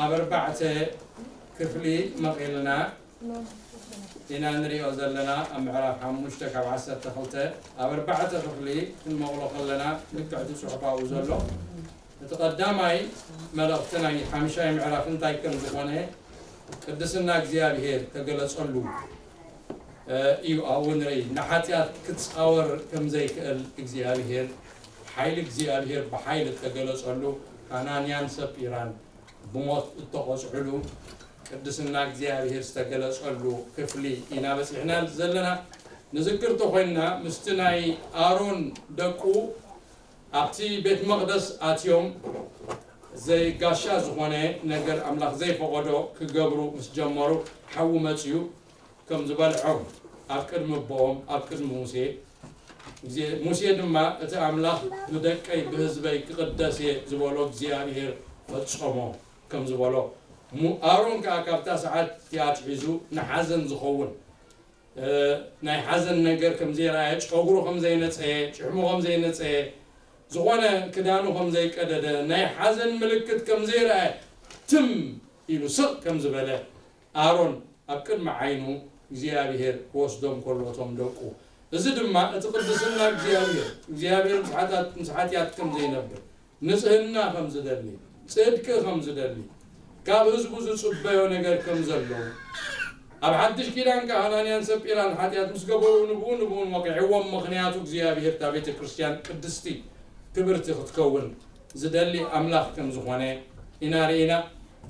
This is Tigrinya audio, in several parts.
ኣብ ኣርባዕተ ክፍሊ መቒልና ኢና ንሪኦ ዘለና። ኣብ ምዕራፍ ሓሙሽተ ካብ ዓሰርተ ክልተ ኣብ ኣርባዕተ ክፍሊ ክንመቕሎ ከለና፣ ልክዕ እቲ ጽሑፍ ኣብኡ ዘሎ፣ እቲ ቀዳማይ መልእኽቲ ናይ ሓምሻይ ምዕራፍ እንታይ ከም ዝኾነ፣ ቅድስና እግዚኣብሔር ተገለጸሉ እዩ። ኣብኡ ንርኢ፣ ንሓጢኣት ክጻወር ከም ዘይክእል እግዚኣብሔር፣ ሓይሊ እግዚኣብሔር ብሓይሊ እተገለጸሉ፣ ሃናንያን ሰጲራን ብሞት እተቖጽዕሉ፣ ቅድስና እግዚኣብሔር ዝተገለጸሉ ክፍሊ ኢና በጺሕና ዘለና። ንዝክር ተኾይንና፣ ምስቲ ናይ ኣሮን ደቁ ኣብቲ ቤት መቕደስ ኣትዮም፣ ዘይጋሻ ዝኾነ ነገር፣ ኣምላኽ ዘይፈቐዶ ክገብሩ ምስ ጀመሩ፣ ሓዊ መጺኡ ከም ዝበልዖም ኣብ ቅድሚ ኣቦኦም፣ ኣብ ቅድሚ ሙሴ፣ ግዜ-፣ ሙሴ ድማ፣ እቲ ኣምላኽ ብደቀይ ብህዝበይ ክቕደስ እየ ዝበሎ እግዚኣብሔር ፈጸሞ ከም ዝበሎ፣ ሙ-፣ ኣሮን ከኣ ካብታ ሰዓት እቲኣ ኣትሒዙ ንሓዘን ዝኸውን፣ እ፣ ናይ ሓዘን ነገር ከም ዘይረኣየ፣ ጨጉሩ ከም ዘይነጸየ፣ ጭሕሙ ከም ዘይነጸየ፣ ዝኾነ ክዳኑ ከም ዘይቀደደ፣ ናይ ሓዘን ምልክት ከም ዘይረኣየ፣ ትም ኢሉ ስቕ ከም ዝበለ፣ ኣሮን ኣብ ቅድሚ ዓይኑ እግዚኣብሔር ክወስዶም ከሎ፣ እቶም ደቁ፣ እዚ ድማ እቲ ቅድስና እግዚኣብሔር፣ እግዚኣብሔር ምስ ሓጢኣት፣ ምስ ሓጢኣት ከም ዘይነብር፣ ንጽህና ከም ዝደሊ፣ ጽድቂ ከም ዝደሊ፣ ካብ ህዝቡ ዝጽበዮ ነገር ከም ዘለዉ፣ ኣብ ሓድሽ ኪዳን ከኣ ሃናንያን ሰጲራን ሓጢኣት ምስ ገበሩ፣ ንብኡ ንብኡን ወቒዕዎም፣ ምኽንያቱ እግዚኣብሔር እታ ቤተ ክርስቲያን ቅድስቲ ክብርቲ ክትከውን ዝደሊ ኣምላኽ ከም ዝኾነ ኢና ርኢና።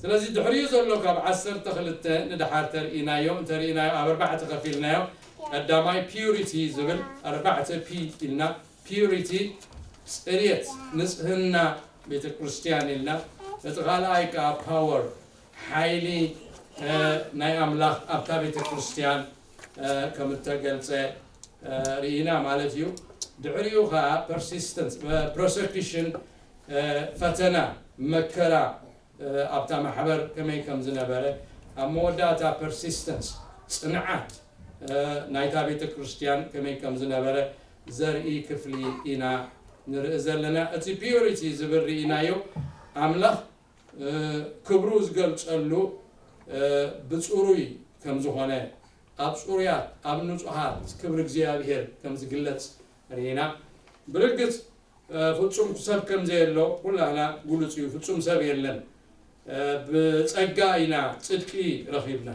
ስለዚ ድሕሪኡ ዘሎ ካብ ዓሰርተ ክልተ ንደሓር ተርኢናዮ፣ እንተርኢናዮ ኣብ ኣርባዕተ ከፊልናዮ፣ ቀዳማይ ፒዩሪቲ ዝብል ኣርባዕተ ፒ ኢልና፣ ፒዩሪቲ ጽርየት፣ ንጽህና ቤተ ክርስቲያን ኢልና፣ እቲ ካልኣይ ከኣ ፓወር፣ ሓይሊ፣ እ፣ ናይ ኣምላኽ ኣብታ ቤተ ክርስቲያን፣ እ፣ ከም እተገልጸ፣ እ፣ ርኢና ማለት እዩ። ድሕሪኡ ከኣ ፐርሲስተንስ፣ እ፣ ፕሮሰኪሽን፣ እ፣ ፈተና፣ መከራ፣ እ፣ ኣብታ ማሕበር ከመይ ከም ዝነበረ፣ ኣብ መወዳእታ ፐርሲስተንስ፣ ጽንዓት፣ እ፣ ናይታ ቤተ ክርስቲያን ከመይ ከም ዝነበረ ዘርኢ ክፍሊ ኢና ንርኢ ዘለና። እቲ ፒዩሪቲ ዝብል ርኢናዮ፣ ኣምላኽ፣ እ፣ ክብሩ ዝገልጸሉ፣ እ፣ ብጽሩይ ከም ዝኾነ፣ ኣብ ጽሩያት፣ ኣብ ንጹሃት ክብሪ እግዚኣብሔር ከም ዝግለጽ ርኢና። ብርግጽ፣ እ፣ ፍጹም ሰብ ከም ዘየሎ ኩላህና ግሉጽ እዩ። ፍጹም ሰብ የለን። እ፣ ብጸጋ ኢና ጽድቂ ረኺብና።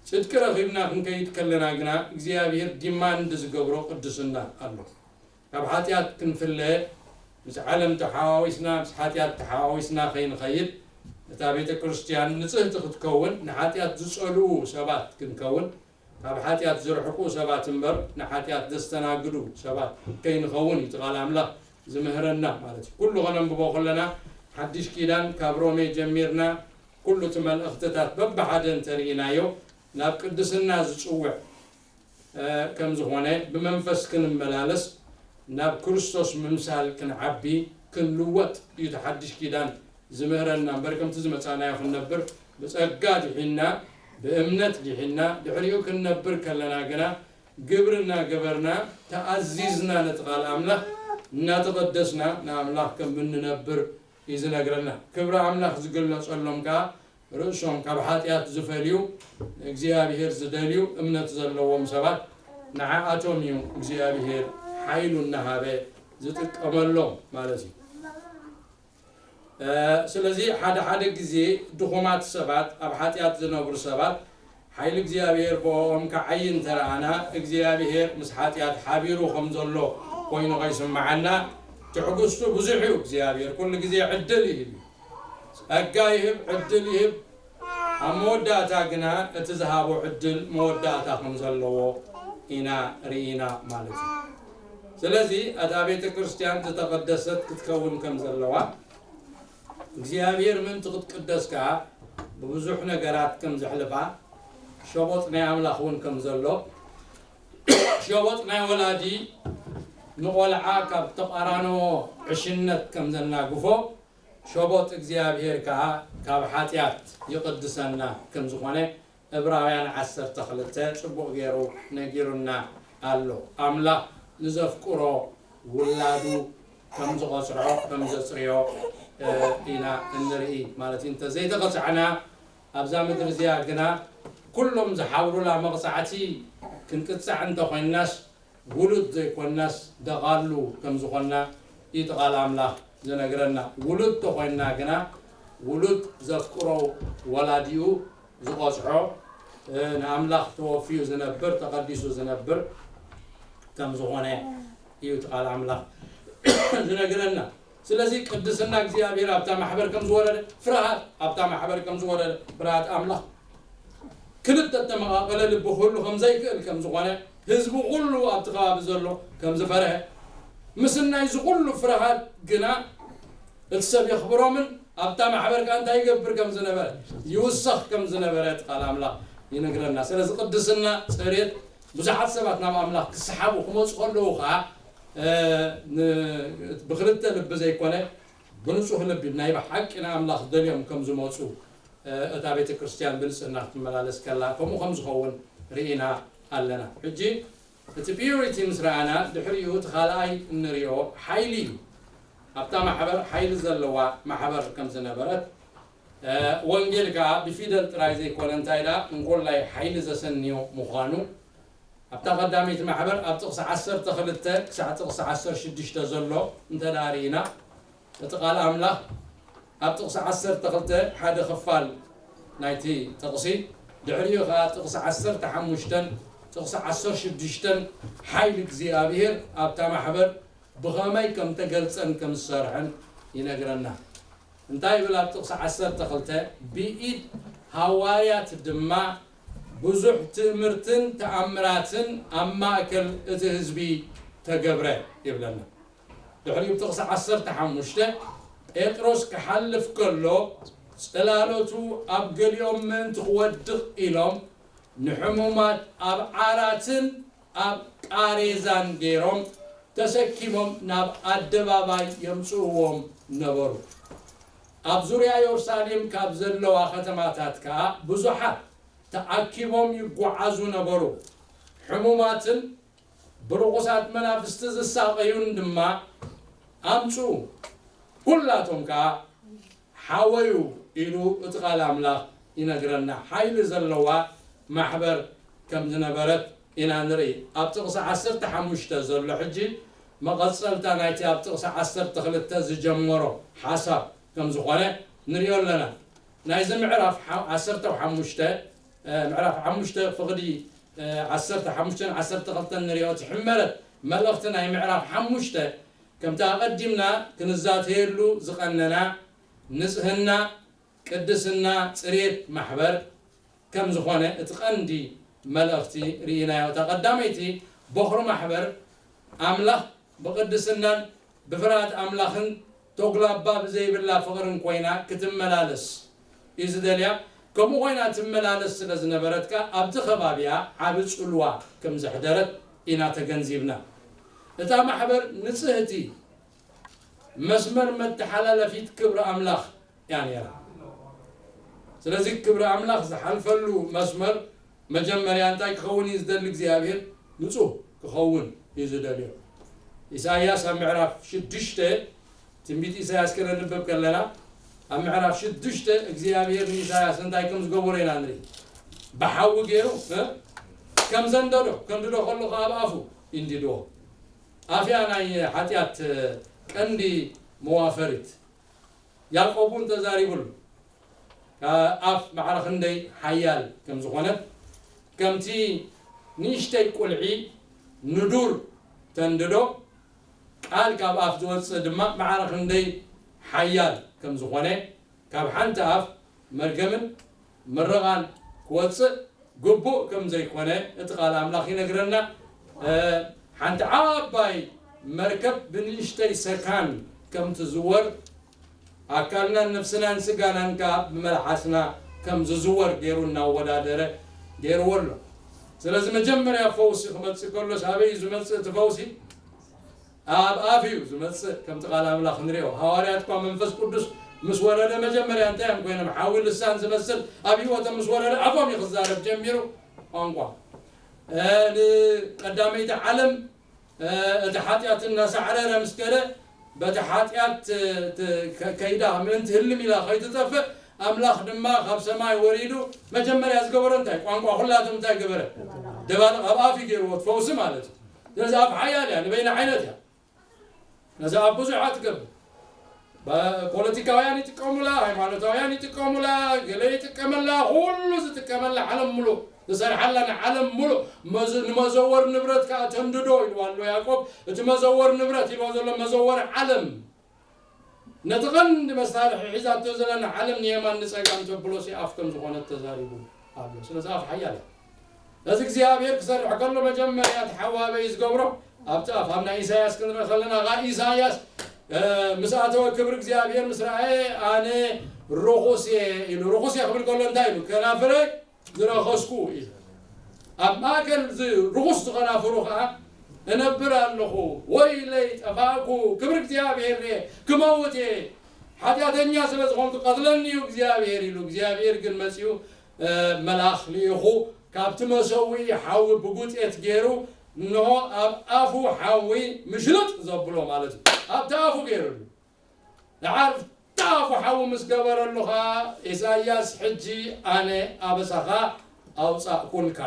ጽድቂ ረኺብና ክንከይድ ከለና ግና እግዚኣብሔር ዲማንድ ዝገብሮ ቅድስና ኣሎ። ካብ ሓጢኣት ክንፍለ፣ ምስ ዓለም ተሓዋዊስና፣ ምስ ሓጢኣት ተሓዋዊስና ከይንኸይድ፣ እታ ቤተ ክርስቲያን ንጽህቲ ክትከውን፣ ንሓጢኣት ዝጸልኡ ሰባት ክንከውን፣ ካብ ሓጢኣት ዝርሕቁ ሰባት እምበር፣ ንሓጢኣት ዘስተናግዱ ሰባት ከይንኸውን እዩ እቲ ቃል ኣምላኽ ዝምህረና ማለት እዩ። ኩሉ ከነንብቦ ከለና፣ ሓድሽ ኪዳን ካብ ሮሜ ጀሚርና፣ ኩሉ እቲ መልእኽትታት በብሓደ እንተርኢናዮ፣ ናብ ቅድስና ዝጽውዕ፣ እ፣ ከም ዝኾነ፣ ብመንፈስ ክንመላለስ፣ ናብ ክርስቶስ ምምሳል ክንዓቢ፣ ክንልወጥ እዩ እቲ ሓድሽ ኪዳን ዝምህረና እምበር፣ ከምቲ ዝመጻናዮ ክንነብር፣ ብጸጋ ድሒንና፣ ብእምነት ድሒንና፣ ድሕሪኡ ክንነብር ከለና ግና፣ ግብሪ እናገበርና፣ ተኣዚዝና ነቲ ቃል ኣምላኽ እናተቐደስና ንኣምላኽ ከም እንነብር እዩ ዝነግረና። ክብሪ ኣምላኽ ዝግለጸሎም ከኣ ርእሶም ካብ ሓጢኣት ዝፈልዩ፣ እግዚኣብሔር ዝደልዩ፣ እምነት ዘለዎም ሰባት፣ ንዓኣቶም እዩ እግዚኣብሔር ሓይሉ እናሃበ ዝጥቀመሎም ማለት እዩ። እ፣ ስለዚ ሓደ ሓደ ግዜ ድኹማት ሰባት፣ ኣብ ሓጢኣት ዝነብሩ ሰባት፣ ሓይሊ እግዚኣብሔር ብኦም ክዓዪ እንተረኣና፣ እግዚኣብሔር ምስ ሓጢኣት ሓቢሩ ከም ዘሎ ኮይኑ ከይስምዓና፣ ትዕግስቱ ብዙሕ እዩ። እግዚኣብሔር ኩሉ ግዜ ዕድል ይህብ እዩ። ጸጋ ይህብ፣ ዕድል ይህብ። ኣብ መወዳእታ ግና እቲ ዝሃቦ ዕድል መወዳእታ ከም ዘለዎ ኢና ርኢና ማለት እዩ። ስለዚ እታ ቤተ ክርስቲያን ዝተቐደሰት ክትከውን ከም ዘለዋ፣ እግዚኣብሔር ምእንቲ ክትቅደስ ከኣ ብብዙሕ ነገራት ከም ዘሕልፋ፣ ሸቦጥ ናይ ኣምላኽ እውን ከም ዘሎ፣ ሸቦጥ ናይ ወላዲ ንቖልዓ ካብ ተቓራንዎ ዕሽነት ከም ዘናግፎ፣ ሸቦጥ እግዚኣብሔር ከኣ ካብ ሓጢኣት ይቕድሰና ከም ዝኾነ ዕብራውያን ዓሰርተ ክልተ ጽቡቕ ገይሩ ነጊሩና ኣሎ። ኣምላኽ ንዘፍቅሮ ውላዱ ከም ዝቖጽሮ፣ ከም ዘጽርዮ፣ እ፣ ኢና እንርኢ ማለት እዩ። እንተዘይተቐጻዕና ኣብዛ ምድሪ እዚኣ ግና ኩሎም ዝሓብሩላ መቕጻዕቲ ክንቅጻዕ እንተኾይንናስ ውሉድ ዘይኮንናስ ደቓሉ ከም ዝኾንና እዩ እቲ ቃል ኣምላኽ ዝነግረና። ውሉድ ተኾይንና ግና ውሉድ ዘፍቅሮ ወላዲኡ ዝቐጽዖ፣ እ፣ ንኣምላኽ ተወፍዩ ዝነብር፣ ተቐዲሱ ዝነብር ከም ዝኾነ እዩ እቲ ቃል ኣምላኽ ዝነግረና። ስለዚ ቅድስና እግዚኣብሔር ኣብታ ማሕበር ከም ዝወረደ፣ ፍርሃት ኣብታ ማሕበር ከም ዝወረደ፣ ፍርሃት ኣምላኽ ክልተ እተመቓቐለ ልቢ ክህሉ ከም ዘይክእል ከም ዝኾነ፣ ህዝቢ ኩሉ ኣብቲ ከባቢ ዘሎ ከም ዝፈርሀ፣ ምስናይ እዚ ኩሉ ፍርሃት ግና እቲ ሰብ የኽብሮምን ኣብታ ማሕበር ከኣ እንታይ ይገብር ከም ዝነበረ፣ ይውሰኽ ከም ዝነበረ እቲ ቃል ኣምላኽ ይነግረና። ስለዚ ቅድስና፣ ጽሬት፣ ብዙሓት ሰባት ናብ ኣምላኽ ክሰሓቡ ክመጹ ከለዉ ከኣ፣ እ፣ ን-፣ ብክልተ ልቢ ዘይኮነ ብንጹህ ልቢ ናይ ብሓቂ ንኣምላኽ ደልዮም ከም ዝመጹ፣ እ፣ እታ ቤተ ክርስቲያን ብንጽህና ክትመላለስ ከላ ከምኡ ከም ዝኸውን ርኢና ኣለና። ሕጂ እቲ ፒዩሪቲ ምስ ረኣና፣ ድሕሪኡ እቲ ካልኣይ እንሪኦ ሓይሊ እዩ። ኣብታ ማሕበር ሓይሊ ዘለዋ ማሕበር ከም ዝነበረት፣ እ፣ ወንጌል ከኣ ብፊደል ጥራይ ዘይኮነ፣ እንታይ ደኣ እንኮላይ ሓይሊ ዘሰንዮ ምዃኑ ኣብታ ቀዳመይቲ ማሕበር ኣብ ጥቕሲ ዓሰርተ ክልተ ክሳዕ ጥቕሲ ዓሰርተ ሽዱሽተ ዘሎ እንተ ደኣ ርኢና፣ እቲ ቃል ኣምላኽ ኣብ ጥቕሲ ዓሰርተ ክልተ ሓደ ክፋል ናይቲ ጥቕሲ፣ ድሕሪኡ ኸኣ ጥቕሲ ዓሰርተ ሓሙሽተን ጥቕሲ ዓሰርተ ሽዱሽተን ሓይሊ እግዚኣብሔር ኣብታ ማሕበር ብኸመይ ከም ተገልጸን ከም ዝሰርሐን ይነግረና። እንታይ ይብል ኣብ ጥቕሲ ዓሰርተ ክልተ? "ብኢድ ሃዋርያት ድማ ብዙሕ ትእምርትን ተኣምራትን ኣብ ማእከል እቲ ህዝቢ ተገብረ" ይብለና። ድሕሪኡ ጥቕሲ ዓሰርተ ሓሙሽተ፣ "ጴጥሮስ ክሓልፍ ከሎ ጽላሎቱ ኣብ ገሊኦም ምእንቲ ክወድቕ ኢሎም ንሕሙማት ኣብ ዓራትን ኣብ ቃሬዛን ገይሮም ተሰኪሞም ናብ ኣደባባይ የምጽእዎም ነበሩ። ኣብ ዙርያ የሩሳሌም ካብ ዘለዋ ከተማታት ከኣ ብዙሓት ተኣኪቦም ይጓዓዙ ነበሩ። ሕሙማትን ብርኹሳት መናፍስቲ ዝሳቐዩን ድማ ኣምጽኡ፣ ኩላቶም ከኣ ሓወዩ" ኢሉ እቲ ቃል ኣምላኽ ይነግረና። ሓይሊ ዘለዋ ማሕበር ከም ዝነበረት ኢና ንርኢ። ኣብ ጥቕሲ ዓሰርተ ሓሙሽተ ዘሎ ሕጂ መቐጸልታ ናይቲ ኣብ ጥቕሲ ዓሰርተ ክልተ ዝጀመሮ ሓሳብ ከም ዝኾነ ንሪኦ ኣለና። ናይዚ ምዕራፍ ሓ-፣ ዓሰርተ ሓሙሽተ፣ እ፣ ምዕራፍ ሓሙሽተ ፍቕዲ፣ እ፣ ዓሰርተ ሓሙሽተን ዓሰርተ ክልተን ንሪኦ። እቲ ሕመረት መልእኽቲ ናይ ምዕራፍ ሓሙሽተ ከምቲ ኣቐዲምና ክንዛተየሉ ዝቐነና ንጽህና፣ ቅድስና፣ ጽሬት ማሕበር ከም ዝኾነ እቲ ቀንዲ መልእኽቲ ርኢናዮ። እታ ቀዳመይቲ በኹሪ ማሕበር ኣምላኽ ብቅድስናን ብፍርሃት ኣምላኽን ተጉላባ ብዘይብላ ፍቕርን ኮይና ክትመላለስ እዩ ዝደልያ። ከምኡ ኮይና ትመላለስ ስለ ዝነበረት ከኣ ኣብቲ ከባቢኣ ዓቢ ጽልዋ ከም ዘሕደረት ኢና ተገንዚብና። እታ ማሕበር ንጽህቲ መስመር መተሓላለፊት ክብሪ ኣምላኽ እያ ነይራ። ስለዚ ክብሪ ኣምላኽ ዝሓልፈሉ መስመር መጀመርያ እንታይ ክኸውን እዩ ዝደሊ እግዚኣብሔር? ንጹህ ክኸውን እዩ ዝደልዮ። ኢሳይያስ ኣብ ምዕራፍ ሽዱሽተ፣ ትንቢት ኢሳይያስ ከነንብብ ከለና፣ ኣብ ምዕራፍ ሽዱሽተ እግዚኣብሔር ንኢሳይያስ እንታይ ከም ዝገበሮ ኢና ንርኢ። ብሓዊ ገይሩ፣ እ፣ ከም ዘንደዶ፣ ከንድዶ ከሎ ከኣ ኣብ ኣፉ ይንዲድዎ። ኣፍያ ናይ ሓጢኣት ቀንዲ መዋፈሪት። ያዕቆብ እውን ተዛሪቡሉ፣ ኣፍ ማዕረ ክንደይ ሓያል ከም ዝኾነት፣ ከምቲ ንእሽተይ ቁልዒ ንዱር ተንድዶ፣ ቃል ካብ ኣፍ ዝወጽእ ድማ ማዕረ ክንደይ ሓያል ከም ዝኾነ፣ ካብ ሓንቲ ኣፍ መርገምን ምርቓን ክወጽእ ግቡእ ከም ዘይኮነ እቲ ቃል ኣምላኽ ይነግረና። እ፣ ሓንቲ ዓባይ መርከብ ብንእሽተይ ሰካን ከም ትዝወር፣ ኣካልናን ነፍስናን ስጋናን ከኣ ብመልሓስና ከም ዝዝወር ገይሩ እናወዳደረ ገይርዎ ኣሎ። ስለዚ መጀመርያ ፈውሲ ክመጽእ ከሎስ ኣበይ እዩ ዝመጽእ እቲ ፈውሲ? ኣብ ኣፍ እዩ ዝመጽእ። ከምቲ ቃል ኣምላኽ ንሪኦ፣ ሃዋርያት እኳ መንፈስ ቅዱስ ምስ ወረደ መጀመርያ እንታይ እዮም ኮይኖም? ሓዊ ልሳን ዝመስል ኣብ ህይወቶም ምስ ወረደ ኣፎም እዩ ክዛረብ ጀሚሩ። ቋንቋ፣ እ፣ ንቀዳመይቲ ዓለም፣ እ፣ እቲ ሓጢኣት እናሳዕረረ ምስ ከደ በቲ ሓጢኣት ት- ት- ከ- ከይዳ ምእንቲ ህልም ኢላ ከይትጠፍእ ኣምላኽ ድማ ካብ ሰማይ ወሪዱ መጀመርያ ዝገበሮ እንታይ? ቋንቋ ኩላቶም እንታይ ገበረ? ደባልቕ ኣብ ኣፍ ገይርዎ ፈውሲ ማለት እዩ። ስለዚ ኣፍ ሓያል እያ፣ ንበይና ዓይነት እያ። ነዚ ኣብ ብዙሓት ትገብር። ባ- ፖለቲካውያን ይጥቀሙላ፣ ሃይማኖታውያን ይጥቀሙላ፣ ገለ ይጥቀመላ፣ ኩሉ ዝጥቀመላ ዓለም ሙሉእ ዝሰርሓላ ንዓለም ሙሉእ መዝ- ንመዘወር ንብረት ከዓ ተንድዶ ኢልዋ ኣሎ ያዕቆብ። እቲ መዘወር ንብረት ኢልዎ ዘሎ መዘወር ዓለም ነቲ ቀንዲ መሳርሒ ሒዛቶ ዘላ ንዓለም ንየማን ንጸጋም ተብሎ ኣፍ ከም ዝኾነት ተዛሪቡ ኣሎ። ስለዚ ኣፍ ሓያል እያ። ነዚ እግዚኣብሔር ክሰርሕ ከሎ መጀመርያ እቲ ሓዋበይ ዝገብሮ ኣብቲ ኣፍ ኣብ ናይ ኢሳያስ ክንርኢ ከለና ኻ ኢሳያስ እ፣ ምስ ኣተወ ክብሪ እግዚኣብሔር ምስ ረኣየ ኣነ ርኹስ እየ ኢሉ። ርኹስ እየ ክብል ከሎ እንታይ ኢሉ? ከናፍረይ ዝረኸስኩ ኢሉ። ኣብ ማእከል እዚ ርኹስ ዝኸናፍሩ ኸዓ እነብር ኣለኹ፣ ወይለይ ጠፋእኩ፣ ክብሪ እግዚኣብሔር እየ፣ ክመውት እየ፣ ሓጢኣተኛ ስለ ዝኾንኩ ቀትለኒ እዩ እግዚኣብሔር ኢሉ። እግዚኣብሔር ግን መጺኡ እ፣ መልኣኽ ልኢኹ ካብቲ መሰውኢ ሓዊ ብጉጤት ገይሩ እንሆ ኣብ ኣፉ ሓዊ ምሽልጥ ዘብሎ ማለት እዩ። ኣብቲ ኣፉ ገይሩሉ። ደሓር ኣብቲ ኣፉ ሓዊ ምስ ገበረሉ ኸዓ ኢሳያስ ሕጂ ኣነ ኣበሳኻ ኣውጻእኩልካ።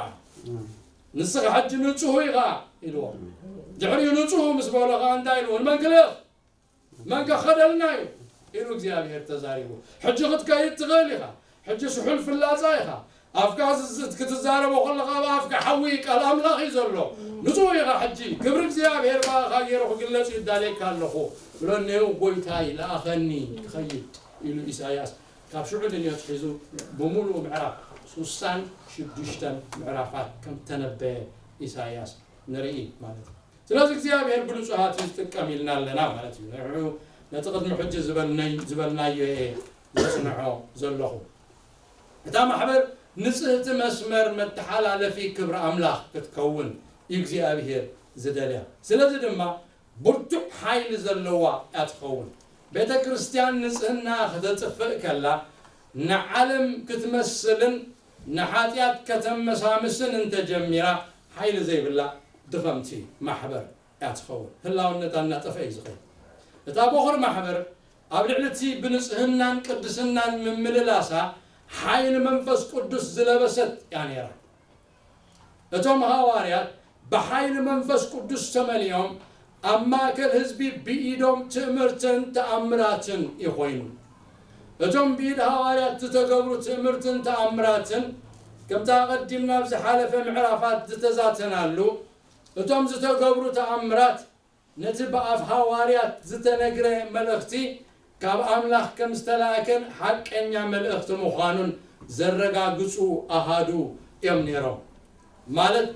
ንስኻ ሕጂ ንጹህ ኢኻ ኢልዎ። ድሕሪኡ ንጹህ ምስ በሎ ኸዓ እንታይ ኢልዎ? ንመን ክልእኽ? መን ከኸደልና እዩ ኢሉ እግዚኣብሔር ተዛሪቡ። ሕጂ ክትከይድ ትኽእል ኢኻ። ሕጂ ስሑል ፍላጻ ኢኻ። ኣፍካ ክትዛረቦ ከለኻ ኣብ ኣፍካ ሓዊ ቃል ኣምላኽ እዩ ዘሎ። ንጹህ ኢኻ ሕጂ። ክብሪ እግዚኣብሔር ብኣኻ ገይሩ ክግለጽ እዩ እዳልየካ ኣለኹ። ብሎ እነሆ ጎይታይ ለኣኸኒ ክኸይድ ኢሉ ኢሳያስ ካብ ሽዑ ድንዮት ሒዙ ብምሉኡ ምዕራፍ ሱሳን ሽዱሽተን ምዕራፋት ከም ተነበየ ኢሳያስ ንርኢ ማለት እዩ። ስለዚ እግዚኣብሔር ብንጹሃት እዩ ዝጥቀም ኢልና ኣለና ማለት እዩ። ንዑ ነቲ ቅድሚ ሕጂ ዝበልናይ- ዝበልናዮ እየ ዘጽንዖ ዘለኹ። እታ ማሕበር ንጽህቲ መስመር መተሓላለፊ ክብሪ ኣምላኽ ክትከውን እዩ እግዚኣብሔር ዝደልያ። ስለዚ ድማ ብርቱዕ ሓይሊ ዘለዋ እያ ትኸውን። ቤተ ክርስቲያን ንጽህና ከተጥፍእ ከላ ንዓለም ክትመስልን ንሓጢኣት ከተመሳምስን እንተጀሚራ ሓይሊ ዘይብላ ድኸምቲ ማሕበር እያ ትኸውን። ህላውነታ እናጠፈ እዩ ዝኸይድ። እታ ቦኽሪ ማሕበር ኣብ ልዕሊ እቲ ብንጽህናን ቅድስናን ምምልላሳ ሓይሊ መንፈስ ቅዱስ ዝለበሰት እያ ነይራ። እቶም ሃዋርያት ብሓይሊ መንፈስ ቅዱስ ተመሊኦም ኣብ ማእከል ህዝቢ ብኢዶም ትእምርትን ተኣምራትን ይኾይኑ። እቶም ብኢድ ሃዋርያት ዝተገብሩ ትእምርትን ተኣምራትን ከምቲ ኣቐዲምና ኣብ ዝሓለፈ ምዕራፋት ዝተዛተናሉ እቶም ዝተገብሩ ተኣምራት ነቲ ብኣፍ ሃዋርያት ዝተነግረ መልእኽቲ ካብ ኣምላኽ ከም ዝተላእከን ሓቀኛ መልእኽቲ ምዃኑን ዘረጋግጹ ኣሃዱ እዮም ነይሮም። ማለት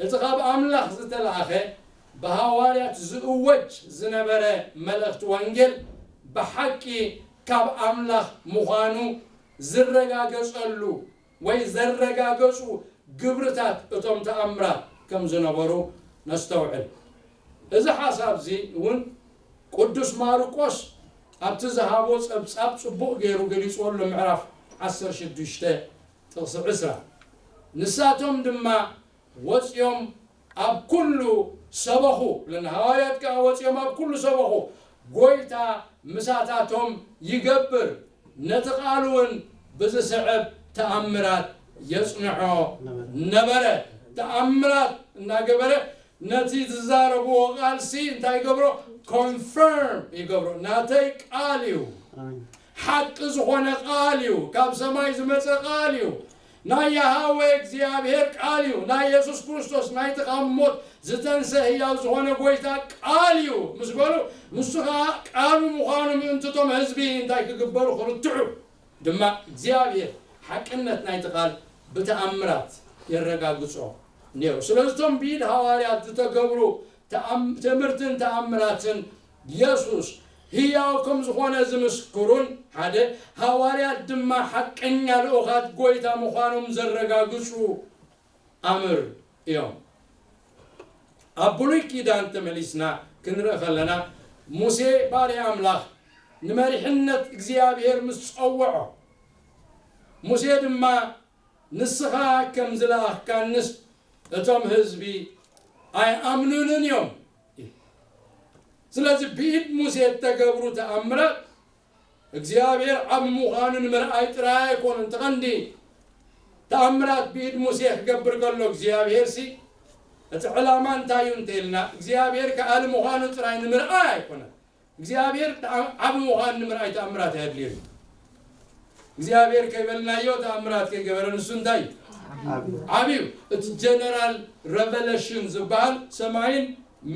እቲ ካብ ኣምላኽ ዝተላእኸ ብሃዋርያት ዝእወጅ ዝነበረ መልእኽቲ ወንጌል ብሓቂ ካብ ኣምላኽ ምዃኑ ዝረጋገጸሉ ወይ ዘረጋገጹ ግብርታት እቶም ተኣምራት ከም ዝነበሩ ነስተውዕል። እዚ ሓሳብ እዚ እውን ቅዱስ ማርቆስ ኣብቲ ዝሃቦ ጸብጻብ ጽቡቕ ገይሩ ገሊጽዎ ኣሎ። ምዕራፍ ዓሰርተ ሽዱሽተ ጥቕሲ ዕስራ ንሳቶም ድማ ወጺኦም ኣብ ኩሉ ሰበኹ። ለና ሃዋርያት ከኣ ወጺኦም ኣብ ኩሉ ሰበኹ። ጎይታ ምሳታቶም ይገብር፣ ነቲ ቃል እውን ብዝስዕብ ተኣምራት የጽንዖ ነበረ። ተኣምራት እናገበረ ነቲ ዝዛረብዎ ቃልሲ እንታይ ይገብሮ? ኮንፈርም ይገብሮ። ናተይ ቃል እዩ። ሓቂ ዝኾነ ቃል እዩ። ካብ ሰማይ ዝመጸ ቃል እዩ። ናይ ያሃዌ እግዚኣብሔር ቃል እዩ። ናይ የሱስ ክርስቶስ ናይቲ ካብ ሞት ዝተንሰ ህያው ዝኾነ ጎይታ ቃል እዩ ምስ በሉ ንሱ ኸዓ ቃሉ ምዃኑ ምእንቲ እቶም ህዝቢ እንታይ ክግበሩ ክርትዑ ድማ እግዚኣብሔር ሓቅነት ናይቲ ቃል ብተኣምራት የረጋግጾ ነይሩ። ስለዚ እቶም ብኢድ ሃዋርያት ዝተገብሩ ትእምርትን ተኣምራትን የሱስ ህያው ከም ዝኾነ ዝምስክሩን ሓደ ሃዋርያት ድማ ሓቀኛ ልኡኻት ጎይታ ምዃኖም ዘረጋግጹ ኣምር እዮም። ኣብ ብሉይ ኪዳን ተመሊስና ክንርኢ ከለና ሙሴ ባርያ ኣምላኽ ንመሪሕነት እግዚኣብሔር ምስ ጸውዖ ሙሴ ድማ ንስኻ ከም ዝለኣኽካንስ እቶም ህዝቢ ኣይኣምኑንን እዮም። ስለዚ ብኢድ ሙሴ እተገብሩ ተኣምራት እግዚኣብሔር ዓቢ ምዃኑ ንምርኣይ ጥራይ ኣይኮኑን። እቲ ቀንዲ ተኣምራት ብኢድ ሙሴ ክገብር ከሎ እግዚኣብሔር ሲ እቲ ዕላማ እንታይ እዩ እንተኢልና እግዚኣብሔር ከኣሊ ምዃኑ ጥራይ ንምርኣይ ኣይኮነን። እግዚኣብሔር ተኣ- ዓቢ ምዃኑ ንምርኣይ ተኣምራት ኣየድልዮን እዩ። እግዚኣብሔር ከይበልናዮ ተኣምራት ከይገበረ ንሱ እንታይ እዩ? ዓቢ እዩ። እቲ ጀነራል ረቨለሽን ዝበሃል ሰማይን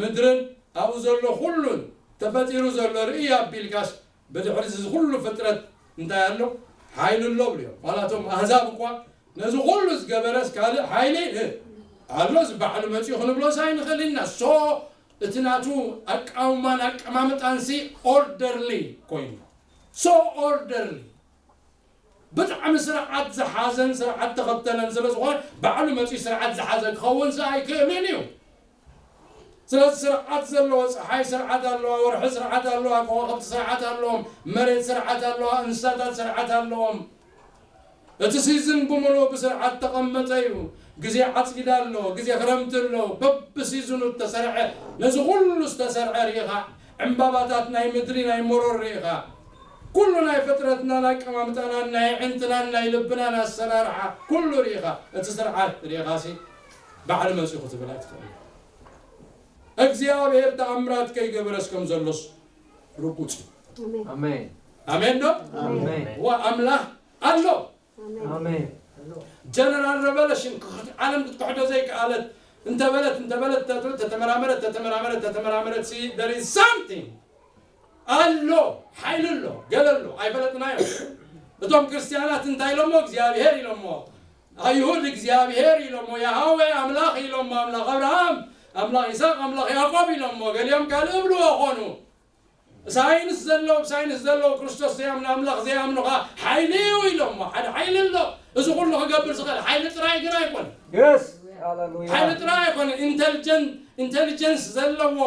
ምድርን ኣብኡ ዘሎ ኩሉን ተፈጢሩ ዘሎ ርእይ ኣቢልካስ ብድሕሪ እዚ ኩሉ ፍጥረት እንታይ ኣሎ? ሓይሊ ኣሎ ብልዮም። ዋላቶም ኣህዛብ እኳ ነዚ ኩሉ ዝገበረስ ካልእ ሓይሊ እ፣ ኣሎ እዚ ባዕሉ መፂኡ ክንብሎስ ኣይንኽእል ኢና። ሶ እቲ ናቱ ኣቃውማን ኣቀማምጣንሲ ኦርደርሊ ኮይኑ ሶ ኦርደርሊ ብጣዕሚ ስርዓት ዝሓዘን ስርዓት ተኸተለን ስለ ዝኾነ ባዕሉ መፂኡ ስርዓት ዝሓዘ ክኸውን ስ ኣይክእልን እዩ። ስለዚ ስርዓት ዘለዎ ፀሓይ ስርዓት ኣለዋ፣ ወርሒ ስርዓት ኣለዋ፣ ከዋኽብቲ ስርዓት ኣለዎም፣ መሬት ስርዓት ኣለዋ፣ እንስሳታት ስርዓት ኣለዎም። እቲ ሲዝን ብምሉኡ ብስርዓት ተቐመጠ እዩ። ግዜ ዓፅጊዳ ኣሎ፣ ግዜ ክረምቲ ኣሎ፣ በብሲዝኑ እተሰርዐ ነዚ ኩሉ ዝተሰርዐ ርኢኻ፣ ዕምባባታት ናይ ምድሪ ናይ መሮር ርኢኻ፣ ኩሉ ናይ ፍጥረትናን ኣቀማምጣናን ናይ ኣዒንትናን ናይ ልብናን ኣሰራርሓ ኩሉ ርኢኻ፣ እቲ ስርዓት ርኢኻሲ ባዕሉ መፂኹ ትብል ኣይትኽእል። እግዚኣብሔር ተኣምራት ከይገበረስ ከም ዘሎስ ርጉፅ እዩ። ኣሜን። ኣሜን። ኣሜን ዶ? ኣሜን። ዋ ኣምላኽ ኣሎ። ኣሜን። ጀነራል ረቨለሽን ክኽት- ዓለም ክትክሕዶ ዘይከኣለት እንተበለት እንተበለት ተተ- ተተመራመረት ተተመራመረት ተተመራመረት ሲ there is something ኣሎ፣ ሓይሊ ኣሎ፣ ገለ ኣሎ ኣይፈለጥናዮ። እቶም ክርስትያናት እንታይ ኢሎሞ እግዚኣብሔር ኢሎሞ፣ ኣይሁድ እግዚኣብሔር ኢሎሞ፣ ያሃዌ ኣምላኽ ኢሎሞ፣ ኣምላኽ ኣብርሃም ኣምላኽ ይስሐቅ ኣምላኽ ያዕቆብ ኢሎሞ፣ ገሊኦም ካልእ እብልዎ ኾኑ። ሳይንስ ዘለዉ ብሳይንስ ዘለዉ ክርስቶስ ዘይኣምኑ ኣምላኽ ዘይኣምኑ ኸዓ ሓይሊ እዩ ኢሎሞ። ሓደ ሓይሊ ኣሎ። እዚ ኩሉ ክገብር ዝኽእል ሓይሊ ጥራይ ግን ኣይኮነን። Yes. Hallelujah. ሓይሊ ጥራይ ኣይኮነን። ኢንተልጀን ኢንተሊጀንስ ዘለዎ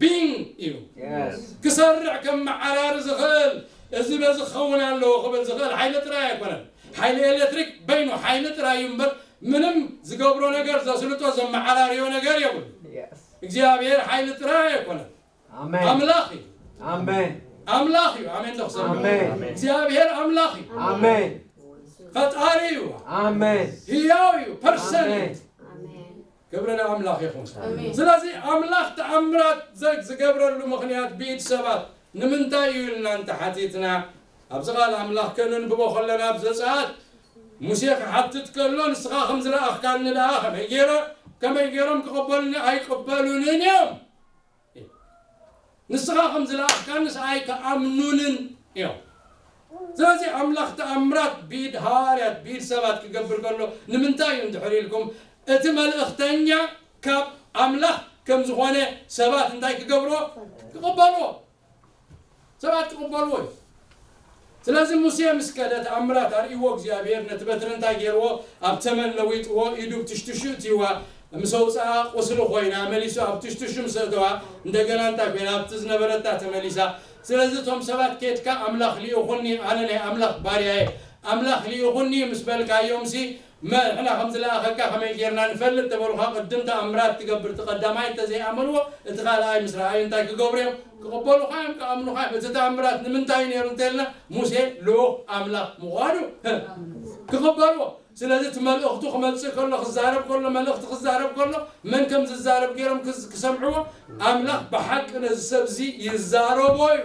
ቢንግ እዩ። Yes. ክሰርዕ ከመዓራሪ ዝኽእል፣ እዚ በዚ ክኸውን ኣለዎ ክብል ዝኽእል ሓይሊ ጥራይ ኣይኮነን። ሓይሊ ኤሌክትሪክ በይኑ ሓይሊ ጥራይ እዩ እምበር ምንም ዝገብሮ ነገር ዘስልጦ ዘመዓራርዮ ነገር የብሉ። Yes. እግዚኣብሔር ሓይሊ ጥራይ ኣይኮነን። ኣሜን። ኣምላኽ እዩ። ኣሜን። ኣምላኽ እዩ። ኣሜን ዶ ክሰምዕ? ኣሜን። እግዚኣብሔር ኣምላኽ እዩ። ኣሜን። ፈጣሪ እዩ። ኣሜን። ህያው እዩ። ፐርሰን እዩ። ኣሜን። ክብሪ ንኣምላኽ ይኹን። ኣሜን። ስለዚ ኣምላኽ ተኣምራት ዘ- ዝገብረሉ ምኽንያት ብኢድ ሰባት ንምንታይ እዩ ኢልና እንተሓቲትና ኣብዚ ቃል ኣምላኽ ከነንብቦ ከለና ኣብ ዘጸኣት ሙሴ ክሓትት ከሎ ንስኻ ከም ዝለኣኽካኒ ደኣ ከመይ ገይረ ከመይ ገይሮም ክቕበሉኒ ኣይቅበሉንን እዮም። ንስኻ ከም ዝለኣኽካንስ ኣይከኣምኑንን እዮም። ስለዚ ኣምላኽ ተኣምራት ብኢድ ሃዋርያት ብኢድ ሰባት ክገብር ከሎ ንምንታይ እዩ እንድሕር ኢልኩም እቲ መልእኽተኛ ካብ ኣምላኽ ከም ዝኾነ ሰባት እንታይ ክገብርዎ ክቕበልዎ ሰባት ክቕበልዎ እዩ። ስለዚ ሙሴ ምስ ከደ ተኣምራት ኣርእይዎ እግዚኣብሔር ነቲ በትሪ እንታይ ገይርዎ ኣብ ተመን ለዊጥዎ ኢዱ ብትሽትሹ እትይዋ ምስ ኣውፅኣ ቁስሊ ኮይና መሊሱ ኣብ ትሽትሹ ምስ ኣእተዋ እንደገና እንታይ ኮይና ኣብቲ ዝነበረታ ተመሊሳ። ስለዚ እቶም ሰባት ኬድካ ኣምላኽ ልኢኹኒ ኣነ ናይ ኣምላኽ ባርያ እየ ኣምላኽ ልኢኹኒ ምስ በልካዮምሲ ንሕና ከም ዝለኣኸካ ከመይ ጌርና ንፈልጥ ተበሉኻ ቅድም ተኣምራት ትገብር እቲ ቀዳማይ እንተዘይኣመንዎ እቲ ካልኣይ ምስ ረኣዩ እንታይ ክገብሩ እዮም ክቕበሉኻ እዮም ክኣምኑኻ እዮም እቲ ተኣምራት ንምንታይ እዩ ነይሩ እንተልና ሙሴ ልኡኽ ኣምላኽ ምዃኑ ክቕበልዎ ስለዚ እቲ መልእኽቱ ክመፅእ ከሎ ክዛረብ ከሎ መልእኽቲ ክዛረብ ከሎ መን ከም ዝዛረብ ገይሮም ክሰምዕዎ ኣምላኽ ብሓቂ ነዚ ሰብ እዚ ይዛረቦ እዩ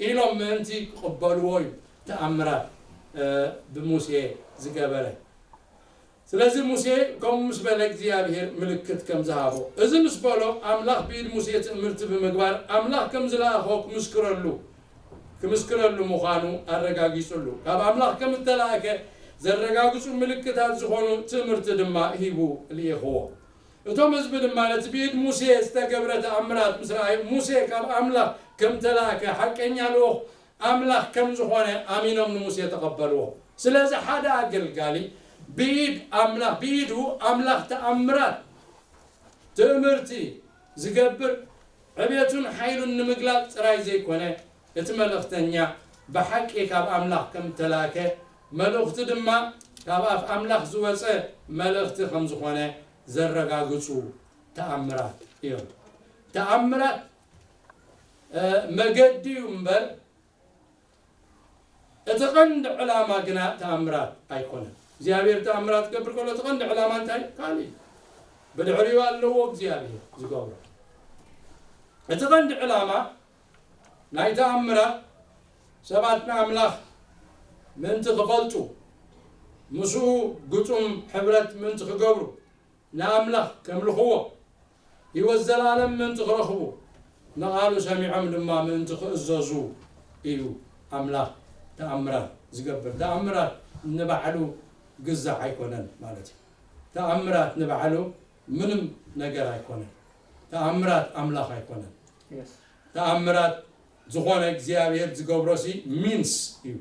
ኢሎም ምእንቲ ክቕበልዎ እዩ ተኣምራት ብሙሴ ዝገበረ። ስለዚ ሙሴ ከምኡ ምስ በለ እግዚኣብሄር ምልክት ከም ዝሃቦ፣ እዚ ምስ በሎ ኣምላኽ ብኢድ ሙሴ ትእምርቲ ብምግባር ኣምላኽ ከም ዝለኣኾ ክምስክረሉ ክምስክረሉ ምዃኑ ኣረጋጊጹሉ። ካብ ኣምላኽ ከም እተላእከ ዘረጋግጹ ምልክታት ዝኾኑ ትእምርቲ ድማ ሂቡ ልኢኽዎ። እቶም ህዝቢ ድማ ነቲ ብኢድ ሙሴ ዝተገብረ ተኣምራት ምስ ረኣዩ፣ ሙሴ ካብ ኣምላኽ ከም እተላእከ ሓቀኛ ልኡኽ ኣምላኽ ከም ዝኾነ ኣሚኖም ንሙሴ ተቐበልዎ። ስለዚ ሓደ ኣገልጋሊ ብኢድ ኣምላኽ ብኢዱ ኣምላኽ ተኣምራት ትእምርቲ ዝገብር ዕቤቱን ሓይሉን ንምግላጽ ጥራይ ዘይኮነ እቲ መልእኽተኛ ብሓቂ ካብ ኣምላኽ ከም እተላእከ መልእኽቱ ድማ ካብ ኣፍ ኣምላኽ ዝወጸ መልእኽቲ ከም ዝኾነ ዘረጋግጹ ተኣምራት እዮም። ተኣምራት መገዲ እዩ እምበር፣ እቲ ቀንዲ ዕላማ ግና ተኣምራት ኣይኮነን። እግዚኣብሔር ተኣምራት ክገብር ከሎ እቲ ቀንዲ ዕላማ እንታይ? ካልእ እዩ። ብድሕሪኡ ኣለዎ እግዚኣብሔር ዝገብሮ። እቲ ቀንዲ ዕላማ ናይ ተኣምራት ሰባት ንኣምላኽ ምእንቲ ክፈልጡ፣ ምስኡ ግጡም ሕብረት ምእንቲ ክገብሩ፣ ንኣምላኽ ከምልኽዎ፣ ህይወት ዘለኣለም ምእንቲ ክረኽቡ፣ ንቓሉ ሰሚዖም ድማ ምእንቲ ክእዘዙ እዩ ኣምላኽ ተኣምራት ዝገብር። ተኣምራት ንባዕሉ ግዛዕ ኣይኮነን ማለት እዩ። ተኣምራት ንባዕሉ ምንም ነገር ኣይኮነን። ተኣምራት ኣምላኽ ኣይኮነን። ተኣምራት ዝኾነ እግዚኣብሔር ዝገብሮ ሲ ሚንስ እዩ።